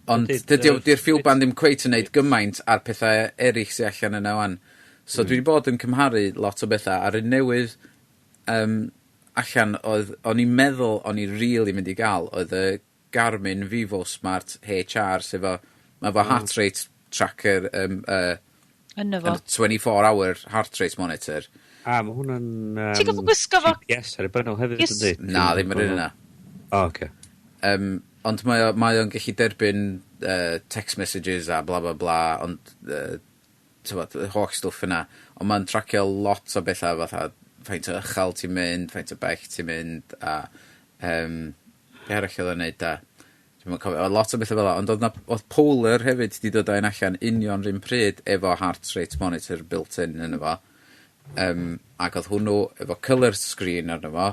Ond Yndi, dydy di'r Fuel Band ddim cweit yn neud gymaint ar pethau eraill sy'n allan yna wan. So dwi wedi bod yn cymharu lot o bethau, a'r un newydd allan oedd, o'n i'n meddwl o'n i really mynd i gael, oedd y Garmin Vivosmart HR, sef o, mae fo heart rate tracker, Yno fo. 24 hour heart rate monitor. A, mae hwnna'n Ti'n gorfod gwisgo fo? GPS ar y bynnol hefyd, Yes. yndi? Na, ddim yr un yna. O, oce. Ond mae o'n gallu derbyn text messages a bla bla bla, ond t'mod, y holl stwff yna. Ond mae'n tracio lot o bethau fatha faint o uchel ti'n mynd, faint o bell ti'n mynd, a be arall oedd o'n neud da? Dwi'm yn cofio, oedd lot o bethau fel 'a, ond oedd Polar hefyd 'di dod â un allan union run pryd efo heart rate monitor built-in yno fo. Ac oedd hwnnw efo colour screen arno fo,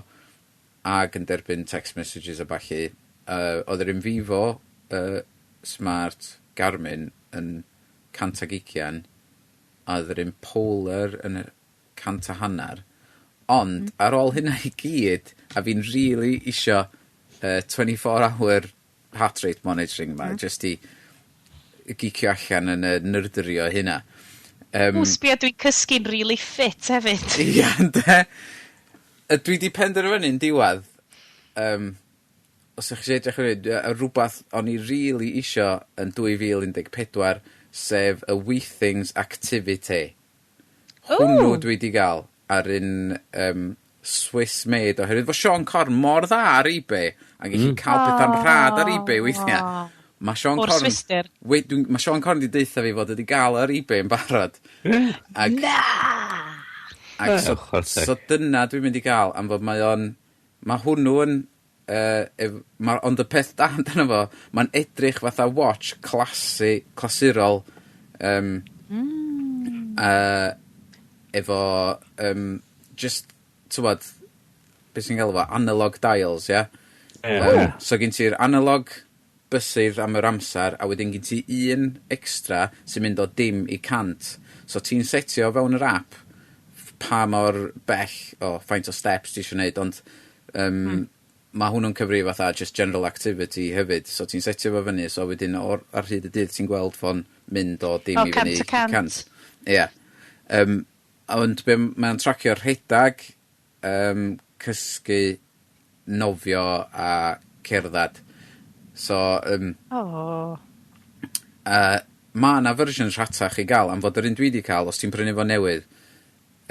ag yn derbyn text messages a ballu. Oedd yr un Vivo Smart Garmin yn 120, a oedd yr un Polar yn 150. Ond, ar ôl hynna i gyd, a fi'n really isio 24 hour heart rate monitoring ma, just i geekio allan yn y nerdery o hynna. O, sbia, dwi'n cysgu'n really fit hefyd. Ia, ynde? Dwi di penderfynu'n diwedd, os ydych chi eisiau edrych ar hyn, rhywbeth o'n i really isio yn 2014, sef y Withings Activity. Hwnnw dwi di gael ar un Swiss made, oherwydd fo Siôn Corn mor dda ar eBay, a gallu cael pethau'n rhad ar eBay weithiau. Mae Siôn O'r Corn. Swistir. Wait, mae Siôn Corn di deutha fi fod wedi gael ar eBay yn barod. Ac, Na! ac so, Chwarae teg. so dyna dwi'n mynd i gael, am fod mae o'n. Mae hwnnw yn Ond y peth da amdano fo, mae'n edrych fatha watch clasurol, efo, just, t'wod, beth sy'n galw fo, analog dials, ie? Ie. So gen ti'r analog bysedd am yr amser, a wedyn gen ti un extra sy'n mynd o 0 i 100. So ti'n setio fewn yr app pa mor bell o faint o steps ti eisiau gwneud, ond mae hwnnw'n cyfri fatha just general activity hefyd. So ti'n setio fo fyny, so wedyn ar hyd y dydd ti'n gweld fo'n mynd o 0 O, i 100 fyny y 100. 100. Ie. Ond be mae'n tracio'r rhedag, cysgu, nofio a cerddad. So, Oh. Mae yna fersiwn rhatach i gael, am fod yr un dwi wedi cael, os ti'n prynu fo newydd,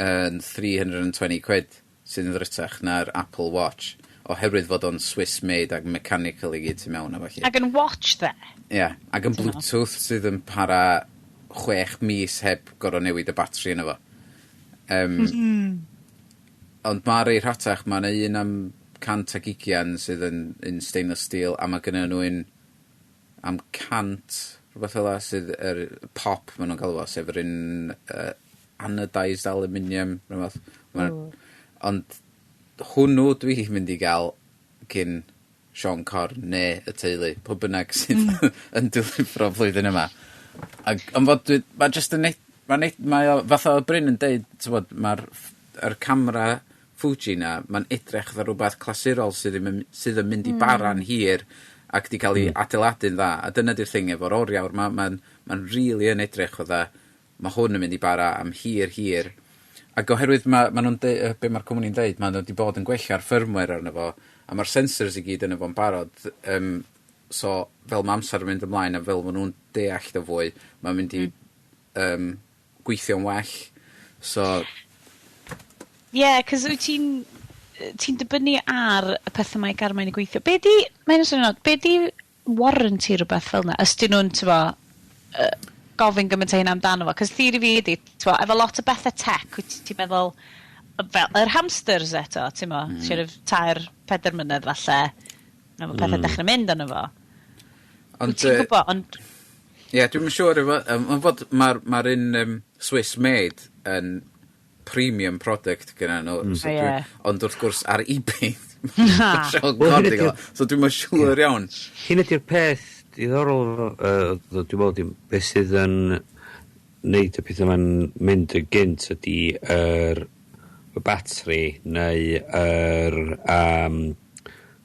yn 320 quid, sydd yn ddrytach na'r Apple Watch, oherwydd fod o'n Swiss made ac mechanical i gyd tu mewn a felly. Ac yn watch there. Ie, yeah, ac yn Bluetooth sydd yn para 6 mis heb gorfod newid y batri yno fo. Ond mae rei rhatach, mae yna un am 120 sydd yn stainless steel, a mae gynnu nhw un am 100, rhywbeth fel 'a, sydd yr pop maen nhw'n galw fo, sef yr un anodized aluminium, rhywbeth. Ond hwnnw dwi'n mynd i gael gyn Siôn Corn neu y teulu, pwy bynnag sydd yn delifro flwyddyn yma. Ac, ond fod dwi, mae just yn, mae o, fatha o Bryn yn deud, t'wod, mae'r yr camera Fuji na, mae'n edrych fatha rhywbeth clasurol sydd, ddim yn, sydd yn mynd i bara'n hir ac di cael ei adeiladu'n dda. A dyna di'r thing efo'r oriawr, mae'n ma really yn edrych fatha, mae hwn yn mynd i bara am hir, hir. Ac oherwydd ma nhw'n be mae'r cwmni'n deud, ma nhw wedi bod yn gwella'r firmware arno fo, a mae'r sensors i gyd yno fo'n barod, so fel mae amser yn mynd ymlaen a fel ma nhw'n deall o fwy, mae'n mynd i gweithio'n well. So, Ie, yeah, cos wyt ti'n dibynnu ar y pethau mae Garmin yn gweithio. Be di, mae'n swnio, be di warranty rhywbeth fel yna? Ys dyn nhw'n, t'bo, gofyn gymaint o hyn amdano fo? Cos theori fi ydi, t'bo, efo lot o bethau tech, wyt ti'n meddwl, fel yr hamsters eto, ti'n mo, sort of 3, 4 mlynedd falle, na mae pethau dechrau mynd arno fo. Ond, Wyt ti'n gwybod, ond Ie, dwi'n siŵr efo, ond fod mae'r ma un Swiss made yn premium product gyda nhw. So ond wrth gwrs ar eBay, Na. Siôn Wel, Corn hynny 'di gael o. So dwi'n siŵr iawn. Hyn ydy'r peth diddorol, dwi'n meddwl, beth sydd yn neud y pethau yma'n mynd yn gynt ydy y batri neu yr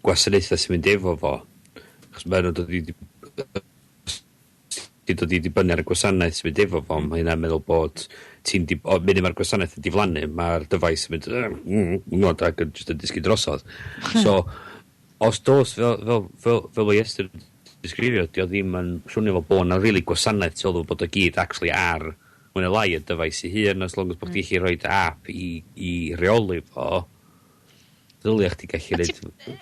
gwasanaethau sy'n mynd efo fo. Achos maen nhw'n dod i dibynnu ar y gwasanaeth sy'n mynd efo fo. Mae hynna'n meddwl bod ti'n o, munud mae'r gwasanaeth yn diflannu, mae'r dyfais yn mynd ac yn just yn disgyn drosodd. So, os dos, fel mae Iestyn yn disgrifio, di o ddim yn swnio fel bod 'na really gwasanaeth tu ôl iddo fo, bod o gyd actually ar mwy neu lai y dyfais ei hun, as long as bod chdi gallu rhoi app i reoli fo, ddylia chdi gallu A neud,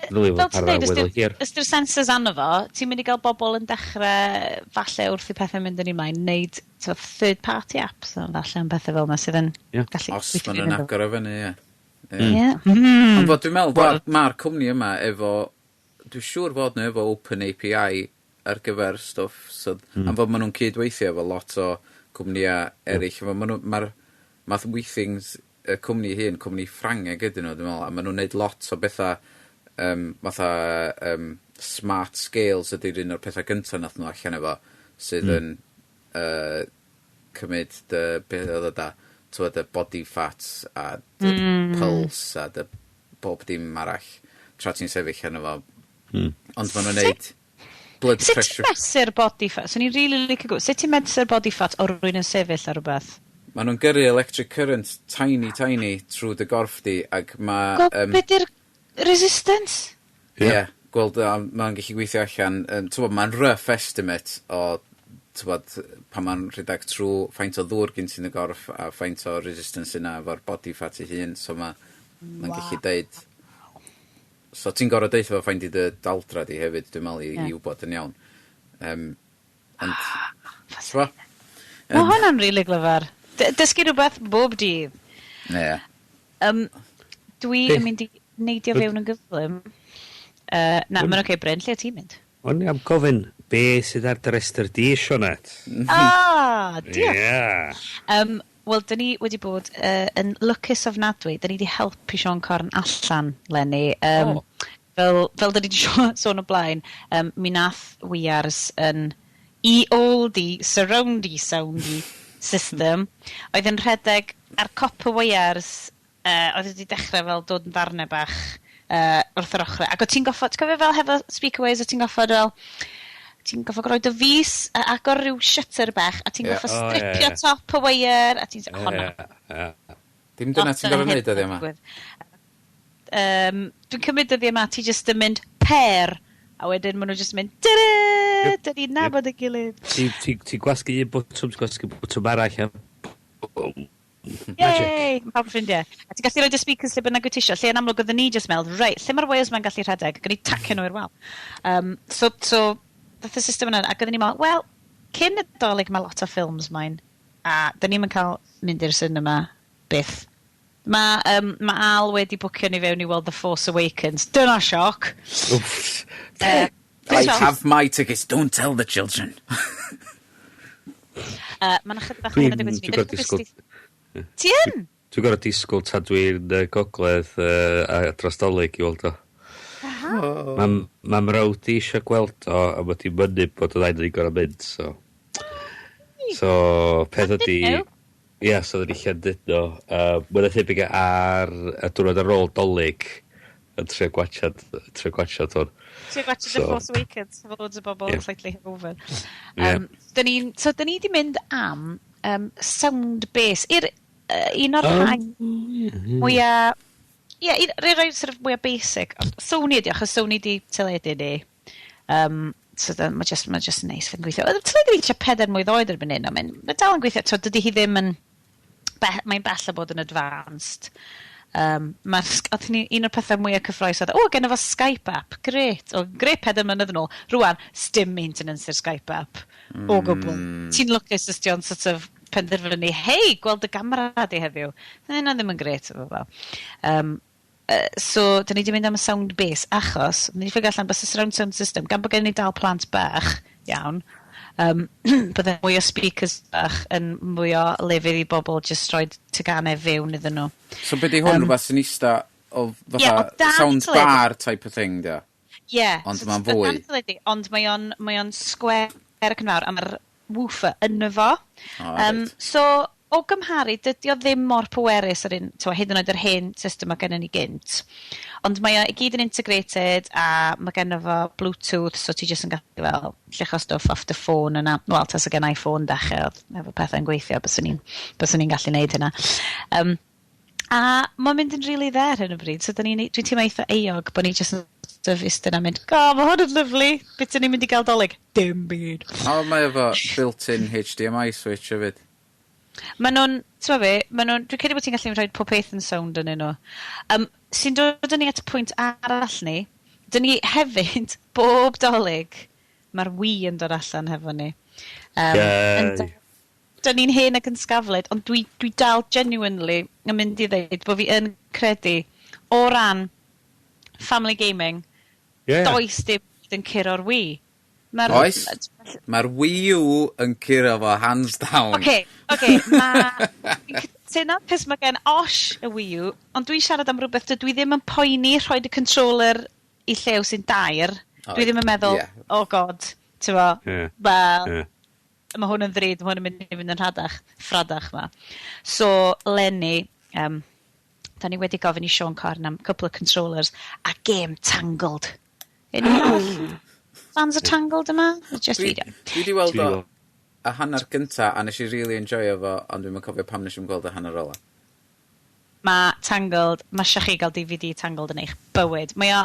ddylia fo fel ti'n para dweud, weddol hir. os di'r sensors arno fo, ti'n mynd i gael bobl yn dechrau, falle wrth i pethau mynd yn ei mlaen, neud t'mo, third party apps, a falle am pethau fel yna sydd yn gallu Os gweithio maen nhw'n iddo. agor o fyny, ie. Ie. Ond fod dwi'n meddwl, mae'r ma cwmni yma efo, dwi'n siŵr fod nhw efo Open API ar gyfer stwff, so, am fod maen nhw'n cydweithio efo lot o cwmnïau eraill. Mm. Maen nhw, mae'r math Withings, y cwmni hyn, cwmni Ffrangeg ydyn nhw, dwi'n meddwl, a maen nhw'n neud lot o bethau, fatha smart scales ydy'r un o'r pethau gyntaf nath nhw allan efo, sydd yn cymryd dy, beth oedd o da, t'wod, y body fat a dy pulse a dy bob dim arall tra ti'n sefyll arno fo. Ond maen nhw'n neud blood Sut ti'n pressure. mesur body fat? Swn i'n really licio gwybod. Sut ti'n mesur body fat o rywun yn sefyll ar rhywbeth? Maen nhw'n gyrru electric current tiny, tiny trwy dy gorff di ac mae Gweld be di'r resistance? Ie, yeah, gweld, mae'n gallu gweithio allan, t'wod, mae'n rough estimate o, t'wod, pan mae'n rhedeg trwy faint o ddŵr gen ti'n y gorff a faint o resistance yna efo'r body fat ei hun, so mae'n ma gallu deud. So ti'n gorfod deutha fo faint i dy daldra di hefyd, dwi'n meddwl, i wybod yn iawn. Ond, t'bo? Mae hwnna'n really glyfar. Dysgu rhywbeth bob dydd. Ie. Dwi yn mynd i neidio fewn yn gyflym. Na, mae'n oce, Bryn, lle ti'n mynd? O'n i am gofyn, be sydd ar dy restr di, Sioned? Ah, diolch. Yeah. Wel, dyn ni wedi bod yn lwcus ofnadwy. Dyn ni wedi helpu Siôn Corn allan, 'leni. Oh. Fel dyn ni wedi sôn o blaen, mi nath weiars yn e-oldie, surroundy soundy system, oedd yn rhedeg ar copper wires, oedd wedi dechrau fel dod yn ddarnau bach wrth yr ochrau. Ac o ti'n goffod, ti'n cofio fel hefo speaker wires, o ti'n goffod fel, ti'n goffod rhoi dy fus a agor rhyw shutter bach, a ti'n goffod Oh, ie, stripio top y wire, a ti'n... Honna. Ie. Dim dyna ti'n gorfod wneud dyddia yma. Dwi'n cymryd dyddiau yma, ti jyst yn mynd pair, a wedyn maen nhw jyst yn mynd, dydy, dyn ni'n nabod y gilydd. Ti gwasgu un botwm, ti'n gwasgu botwm arall, a boom. Magic. Yay! Mae pawb yn ffrindiau. A ti'n gallu rhoi dy speakers lle bynnag wyt ti isio. Lle yn amlwg oedden ni jyst meddwl, reit, lle mae'r wires ma'n gallu rhedeg? Gwni tacio nhw i'r wal. So, dath y system yna, ac oedden ni'n meddwl, wel, cyn y Dolig mae lot o ffilms mae'n. A dyn ni'm yn cael mynd i'r cinema byth. Mae Al wedi bwcio ni fewn i weld The Force Awakens. Dyna sioc! Wff. I have my tickets, don't tell the children. Mae'n ychydig bach o hynna digwydd i mi. Dwi'n gorfod disgwyl. Ti yn? Dwi'n gorfod disgwyl tan dwi'n gogledd a dros Dolig i weld o. Mae ma mrawd i eisiau gweld o, a mae di mynnu bod y ddau yn gorfod mynd, so. So, peth ydi. Llandudno? Ia, so oedden ni Llandudno. Mae'n thebyg ar y diwrnod ar ôl Dolig yn trio gwatsiad hwn. Ti'n gwachio The Force Awakens, efo loads o bobl slightly hungover. Dyn ni, so, dyn ni di mynd am sound base. I'r un o'r rhai mwyaf. Ie, un rhai sort of mwyaf basic. Ond Sony ydi, achos Sony di teledu ni. So mae just yn neis yn gweithio. Oedd y teledu ni tua 4 mlwydd oed erbyn hyn, ond mae dal yn gweithio. So, dydy hi ddim yn... Mae'n bell o bod yn advanced. Oedd un o'r pethau mwyaf cyffrous oedd, o, gen fo Skype app, grêt. O, grêt 4 mlynedd yn ôl. Rwan, sdim maintenance i'r Skype app. O gwbl. Ti'n lwcus os ti o'n sort of penderfynu, "Hei, gweld y gamera di heddiw." Na, ddim yn grêt efo fel. So, dyn ni wedi mynd am y sound base, achos, ni wedi figure allan bys y surround sound system, gan bod gen ni dal plant bach, iawn, bydde mwy o speakers bach yn mwy o lefydd i bobl just rhoi teganau fewn iddyn nhw. So be di hwn, rhywbeth sy'n ista o Ie, fatha o dan sound teledu. bar type of thing, di o? Ie. Ond So ma'n dan fwy. teledu, ond mae o'n square ac yn fawr, a mae'r woofer yno fo. O, reit. So, o gymharu, dydy o ddim mor pwerus ar un, t'mo, hyd yn oed yr hen system mae gennym ni gynt. Ond mae o i gyd yn integrated a mae genno fo Bluetooth, so ti jyst yn gallu fel lluchio stwff off the phone yna. Wel, tas o gen iPhone dechrau, oedd efo pethau'n gweithio, byswn i'n gallu neud hynna. A mae'n mynd yn really dda ar hyn o bryd, so dwi'n teimlo eitha euog bod ni jyst yn sort of iste 'na mynd, "Go, mae hwn yn lyfli, beth ni'n mynd i gael Dolig?" Dim byd. O, mae efo built-in HDMI switch hefyd. Maen nhw'n, ti'n be, maen nhw'n, dwi'n credu bod ti'n gallu rhoi pob peth yn sound yn nhw. Sy'n dod â ni at y pwynt arall ni, dyn ni hefyd, bob Dolig, mae'r Wii yn dod allan hefo ni. Yay. Dyn ni'n hen ac yn sgafled, ond dwi dal genuinely yn mynd i ddeud bod fi yn credu o ran family gaming, does dim byd yn curo'r Wii. Oes. Mae'r Wii U yn curo fo hands down. Oce, Dwi'n cytuno, cos mae gen Osh y Wii U, ond dwi'n siarad am rhywbeth dydw i ddim yn poeni rhoi y controller i Llew sy'n 3. Dwi ddim yn meddwl, "Oh God," ti'n fo, wel, mae hwn yn ddrud, mae hwn yn mynd i fynd yn rhadach, ffradach ma. So, 'leni, da ni wedi gofyn i Siôn Corn am couple of controllers a game Tangled. Unrhyw arall? Fans o Tangled yma? Just Dwi, fi. dwi di weld Dwi o 'di weld. y hanner gynta a nes i really enjoyo fo, ond dwi'm yn cofio pam nes i'm gweld y hanner ola. Mae Tangled, mae eisiau chi gael DVD Tangled yn eich bywyd. Mae o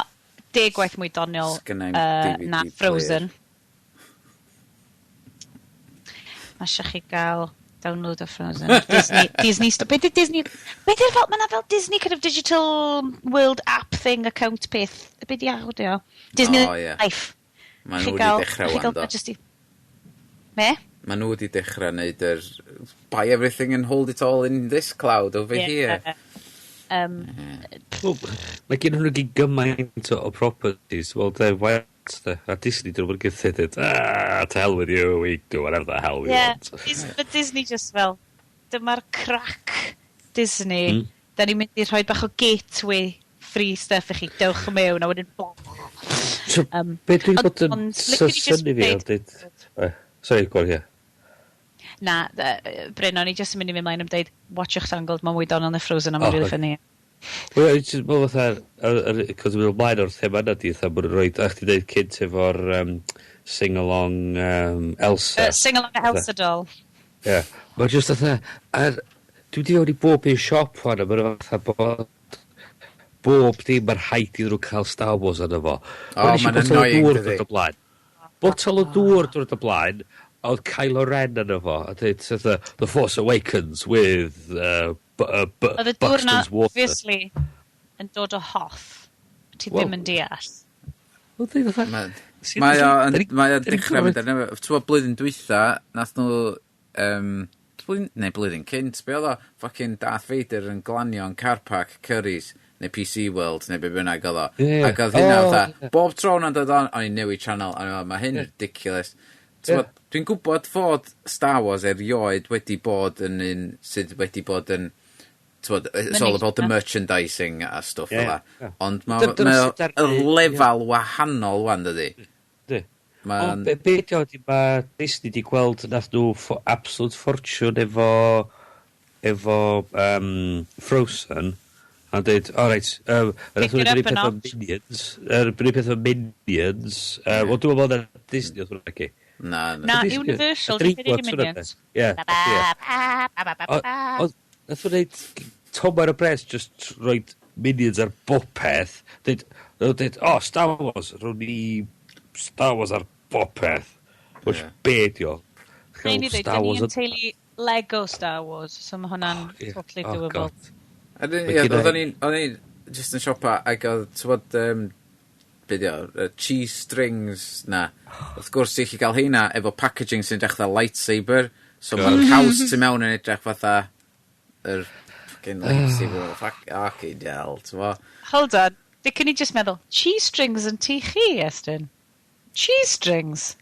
10 gwaith mwy doniol Sgynna i'm DVD na Frozen. Mae eisiau chi gael download o Frozen. Disney, Disney Store. Be di Disney? Be di'r fel, mae 'na fel Disney kind of digital world app thing account peth. Be di awdio? Disney O, ie. Life. Ma' Chi nhw wedi dechrau chi wan, gael do. just i. Me? Ma' nhw wedi dechrau neud yr buy everything and hold it all in this cloud over here. Well, mae gen nhw gyd gymaint o properties. Well, de, why not, de? A Disney dyn nhw'n gyda dweud, "Ah, to hell with you, we do whatever the hell we want." But Disney just fel, dyma'r crack Disney. Da ni'n mynd i rhoi bach o gateway free stuff i chi, dewch mewn, a wedyn. So, be dwi'n bod yn Ond licen i jyst synnu fi deud- oedd dweud. Sorry, go on, yeah. Na, Bryn, o'n i jyst yn mynd i fynd mlaen am deud, watchwch Tangled, mae'n mwy doniol na Frozen, a mae'n Oh, really okay. funny. Wel, it's just, well, fatha, cos dwi'n ymlaen o'r thema yna di, fatha, bod nhw'n rhoi, a chdi dweud cynt efo'r sing-along Elsa. Sing along Elsa doll. Yeah. Mae'n just fatha, dwi wedi fewn i bob un siop hwn, a mae'n fatha bod bob dim mae'r rhaid iddyn nhw cael Star Wars arno fo. O, Wel, nes i ma'n botel o annoying, dŵr dydi? dod o blaen. Botel o dŵr dod o blaen, a oedd Kylo Ren arno fo. A dweud, fatha, "The Force Awakens with Oedd y dŵr na, Buxton's Water." obviously, yn dod o Hoth. Ti Wel- ddim yn deall. Wel, dweud fatha. Mae o yn, mae o'n Da ni'n dechrau mynd ar newid. Ti'n gwbod blwyddyn dwytha, nath nhw, blwyddyn, neu blwyddyn cynt, be oedd o? Fucking Darth Vader yn glanio yn car park Currys, neu PC World, neu be bynnag oedd o. Ie. Ac oedd hynna O, fatha, ie. bob tro hwnna'n dod on, o'n i'n newid channel, a o'n i'n meddwl, "Mae hyn ridiculous." Ti'n gwbod, dwi'n gwybod fod Star Wars erioed wedi bod yn un sydd wedi bod yn, ti'n gwbod, it's all about the merchandising a stwff fel 'na. Ond mae Dyna mae sut o y lefel wahanol wan, dydi? Yndi. Ma'n Ond be di o, di ma Disney di gweld nath nhw absolute fortune efo Frozen a dweud, all right, nath nhw Pick it wneud yr up un a peth o notch. Minions, yr un peth o Minions, wel, dwi'n meddwl na Disney oedd hwnna, ci. Na, na. Na, Disney- Universal, y di Dreamworks creu hwnna, Minions. de. Ie, Ba, ie. ba, ba, ba, ba, ba. Oedd, nath nhw wneud tomaid o bres, just roid Minions ar bopeth. Dweud, dweud, "Oh, Star Wars, rown ni Star Wars ar bopeth." Which be di o? Rhaid ni ddweud, Star dyn ni Wars yn teulu Lego Star Wars, so mae hwnna'n totally Oh, doable. God. A dyn, Mae ie, gynna i- oedden ni'n just yn siopa ac oedd, ti'n bod, be di o, y cheese strings na. Wrth gwrs, ti'n gallu cael heina efo packaging sy'n edrych fatha lightsaber. So mae'r caws tu mewn yn edrych fatha yr fucking lightsaber. Fuck, fucking hell, ti'n bo? Hold on, licen ni just meddwl, cheese strings yn tŷ chi, Estyn? Cheese strings?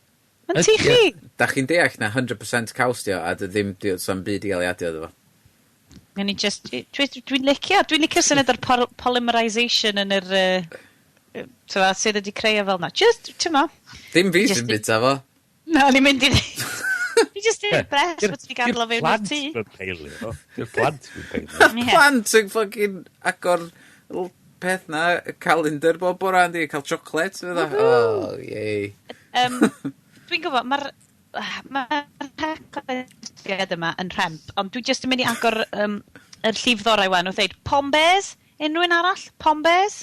Yn tŷ chi? Da chi'n deall na 100% caws di o, a dy ddim, di, so'n byd i gael ei adio iddo fo. Dwi'n just, dwi'n licio syniad o'r polymerisation yn yr, tywa, sydd wedi creu o fel na. Just, ti'n ma? Dim fi Just sy'n bita fo. Na, ni'n mynd i Fi just yn impressed bod ti wedi gadw o fewn i'r tŷ. Di'r plant peilio. Di'r plant yn peilio. Ie. Plant yn fucking agor little peth na, y calendar bob bora, yndi, cael chocolate. Fydda. Oh, yay. Dwi'n gwybod, mae'r haclediad yma yn rhemp, ond dwi jyst yn mynd i agor yr llif ddorau wan wrth dweud, Pom-Bears? Unrhyw un arall? Pom-Bears?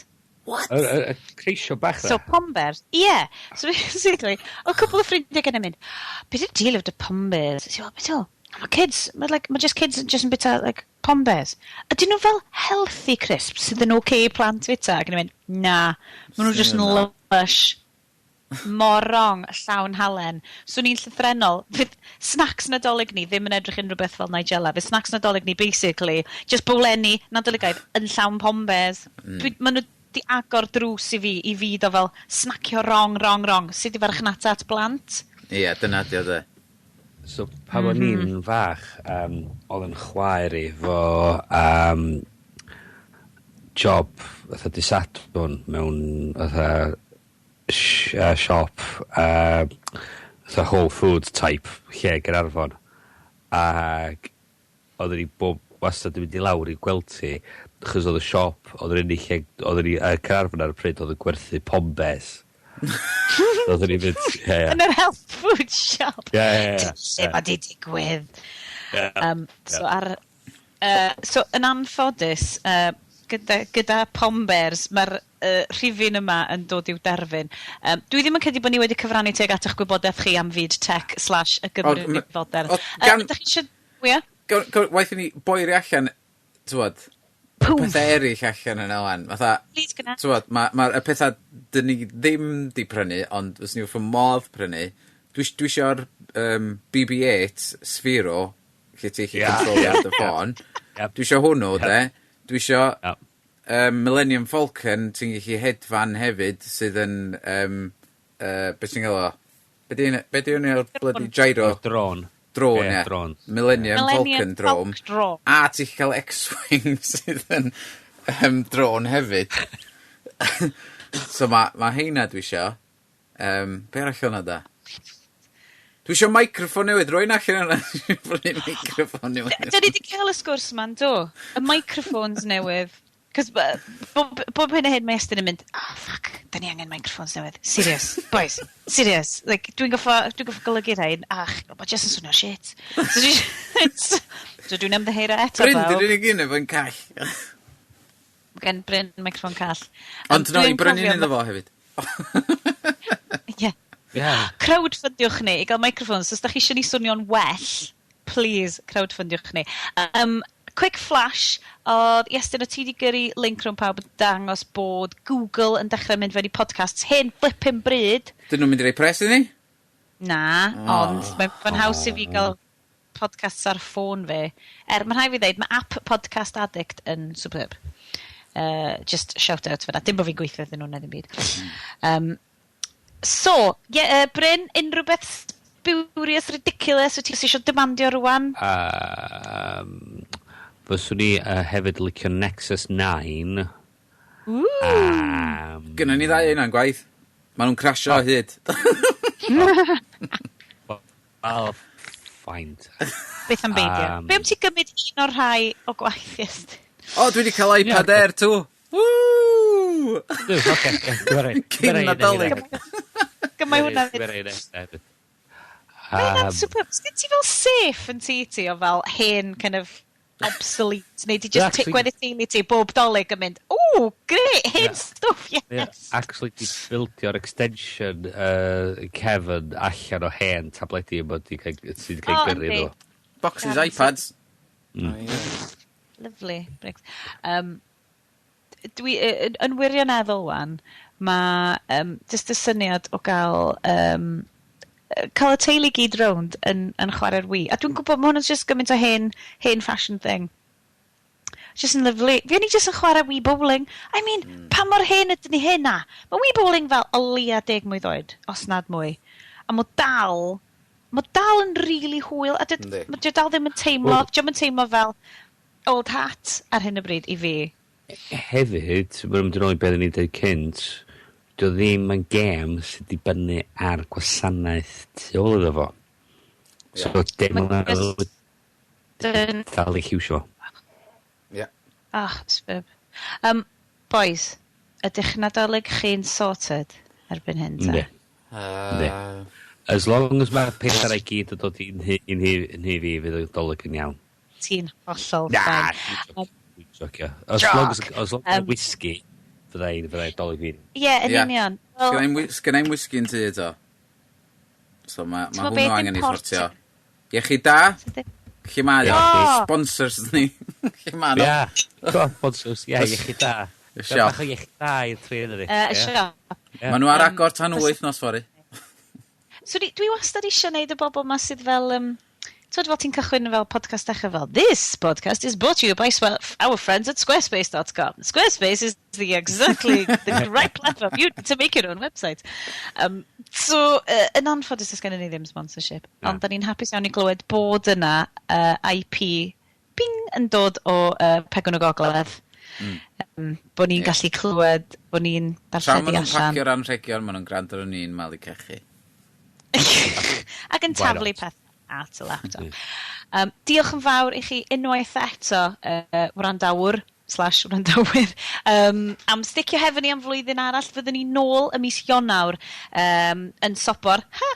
What? Y creisio bach So na. Pom-Bears, ie. Yeah. So basically, o cwpl o ffrindiau gen i mynd, "Beth yw'r deal efo dy Pom-Bears?" So, beth yw? Mae kids, mae like, mae just kids yn just yn bita, like, Pom-Bears. Ydyn nhw fel healthy crisps sydd yn okay i plant fita? Ac yn mynd, na, maen nhw just yn Na. lush. Mor wrong, llawn halen. So ni'n llythrenol, fydd snacks Nadolig ni ddim yn edrych unrhyw beth fel Nigella. Fydd snacks Nadolig ni basically, just bowlenni Nadoligaidd yn llawn Pom-Bears. Mm. Maen nhw di agor drws i fi, i fyd o fel snacio wrong, wrong, wrong. Sut i farchnata at blant? Ie, dyna di o de. So, pan o'n i'n fach, oedd yn chwaer i fo job fatha dydd Sadwrn mewn fatha siop fatha Whole Foods type lle Gaernarfon. Ac oedden ni bob wastad yn mynd i lawr i gweld ti, achos oedd y siop, oedd yr unig lle, oedden ni, Caernarfon ar y pryd oedd yn gwerthu Pom-Bears. Oedden ni'n mynd, ie. Yn yr health food shop. Ie. Lle mae di digwydd. Ie. So, ar, so yn anffodus, gyda Pom-Bears, mae'r rhifyn yma yn dod i'w derfyn. Dwi ddim yn credu bod ni wedi cyfrannu tuag at eich gwybodaeth chi am fyd tech slash y Gymru fodern. Ydych chi eisiau... Ie? Waeth i ni boeri allan, t'wod, Pwff. pethau eraill allan yna wan. Fatha, Please gyna. t'wod, mae ma y pethau dyn ni ddim di prynu, ond fyswn ni wrth fy modd prynu. Dwi isio'r BB-8 Sphero, lle ti'n gallu controlio ar dy ffôn. Yep. Dwi isio hwnnw, de. Dwi isio Millennium Falcon, ti'n gallu hedfan hefyd, sydd yn beth ti'n gael o? Be di hwnna o'r bloody gyro? Drone. Drone, ie. Yeah, drone. Millennium Millennium Falcon drone. Falcon drone. A ti'n cael X-Wing sydd yn drone hefyd. So ma heina dwi isio. Be arall o'na da? Dwi isio microphone newydd. Rwy'n allan yna. Prynu microphone newydd. Da ni wedi cael y sgwrs ma'n do. Y microphones newydd. Cos bob hyn a hyn mae Estyn yn mynd, "Oh fuck, da ni angen microphones newydd. Serious, boys, serious. Like, dwi'n goffo golygu rhain, ach, mae just yn swnio shit." So dwi'n ymddiheuro eto, Bryn, bawb. di'r unig un efo'n call. Gen Bryn microphone call. Ond no, i Dwi'n brynu cofio un iddo fo hefyd. Ie. Crowdfundiwch ni i gael microphones. Os da chi eisiau ni swnio'n well, please, crowdfundiwch ni. Quick flash, oedd Iestyn, o ti wedi gyrru link rhwng pawb yn dangos bod Google yn dechrau mynd fewn i podcasts hen flipping bryd. Dyn nhw'n mynd i roi pres i ni? Na, ond mae'n haws i fi gael podcasts ar ffôn fi. Er, mae'n rhaid fi ddeud, mae app Podcast Addict yn superb. Just shout out fyna. Dim bod fi'n gweithio iddyn nhw na ddim byd. So, yeah, Bryn, unrhyw beth spurious, ridiculous, wyt ti eisiau demandio rwan? Fyswn i hefyd licio Nexus 9. Ooh. Gynna ni ddau yna'n gwaith. Maen nhw'n crasio o hyd. Well, fine. Beth am beidio? Be am ti gymryd un o'r rhai o gwaith, Iestyn? O, dwi wedi cael iPad Air 2. Woo! Duw, oce. Cyn Nadolig. Gymau hwnna fyd. Mae hwnna'n superb. Sgyn ti fel safe yn tŷ ti o fel hen kind of obsolete, neu di just gweddill teulu ti bob Dolig yn mynd, "Oh, great, hen stwff, yes." Actually, di buildio'r extension Kevin allan o hen tabledi yma di cael, sydd wedi cael gyrru iddo. Boxes iPads. Oh, yeah. Lovely. Bricks. Dwi, yn wirioneddol wan, mae just y syniad o gael y teulu gyd rownd yn chwarae'r Wii. A dwi'n gwybod mae hwn yn just gymaint o hen fashion thing. Just yn lovely. Fi o'n i just yn chwarae Wii Bowling. I mean, pa mor hen ydyn ni hynna? Mae Wii Bowling fel o leia 10 mlwydd oed, os nad mwy. A mae dal yn really hwyl. A dwi dal ddim yn teimlo, Wel- dio'm yn teimlo fel old hat ar hyn o bryd i fi. Hefyd, mae'n mynd yn ôl i beth o'n i'n dweud cynt, dio ddim yn gêm sydd dibynnu ar gwasanaeth tu ôl iddo fo. So, dim Ma' yn dal i hiwsio. Ah, superb. Boys, ydych Nadolig chi'n sorted erbyn hyn, ta? Yndi. Yndi. As long as mae pethau i gyd yn dod i'n hi fi, fydd y Dolig yn iawn. Ti'n hollol Na, fine. dwi'n jocio. As long as whisky, fyddai Dolig fi. Ie, yn union. Wel, Sgynna i'm whisky yn tŷ eto. So mae ma T'mo' be', hwnnw angen dim ei port- sortio. Iechyd da? Lle mae o? O! Sponsors ni. Lle mae nhw? Ie, go, sponsors, ie, iechyd da. Y siop. Bach o iechyd da i'r tri yn Y siop. Mae nhw ar agor tan 8 nos fory. So dwi wastad eisiau neud y bobl ma sydd fel... Twyd fel ti'n cychwyn fel podcast dechrau fel, "This podcast is brought to you by our friends at squarespace.com. Squarespace is the exactly the right platform you to make your own website." So, yn anffodus, does gennym ni ddim sponsorship. Na. Ond da ni'n hapus iawn i glywed bod yna IP ping yn dod o Pegwn y Gogledd. Bod ni'n gallu clywed, bod ni'n Tra darlledu maen nhw'n allan. pacio'r anrhegion, maen nhw'n gwrando ar ni'n malu cachu. Ac yn Why taflu not? peth at y laptop. Diolch yn fawr i chi unwaith eto, wrandawyr/wrandawyr, am sticio hefo ni am flwyddyn arall. Fyddwn ni nôl y mis Ionawr yn sobor ha,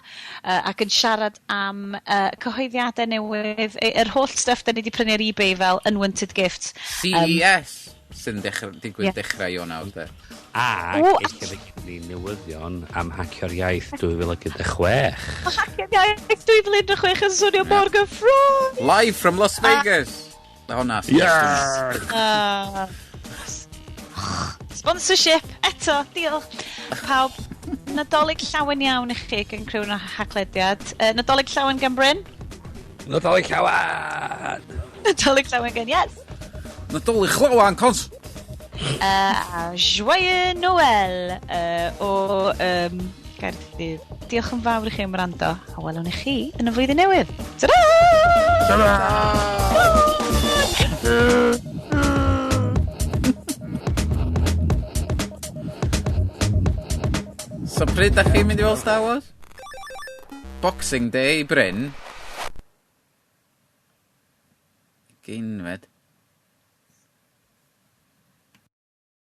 ac yn siarad am cyhoeddiadau newydd, yr holl stuff da ni wedi prynu ar eBay fel unwanted gifts. CES sy'n dechrau, digwydd dechrau Ionawr, de. Ac O, eich fydd ni newyddion am Hacio'r Iaith 2016. Hacio'r Iaith 2016 yn swnio mor gyffrous! Live from Las Vegas! Na hwnna. Sponsorship eto, diolch. Pawb, Nadolig llawen iawn i chi gan criw yn y Haclediad. Nadolig llawen gan Bryn. Nadolig llawen! Nadolig llawen gan Yes. Nadolig Llawen, cons! A Joyeux Noël o Gaerdydd. Diolch yn fawr i chi am wrando, a welwn i chi yn y flwyddyn newydd. Ta-ra! Ta-ra! So pryd da chi'n mynd i weld Star Wars? Boxing Day, Bryn. Geinfed.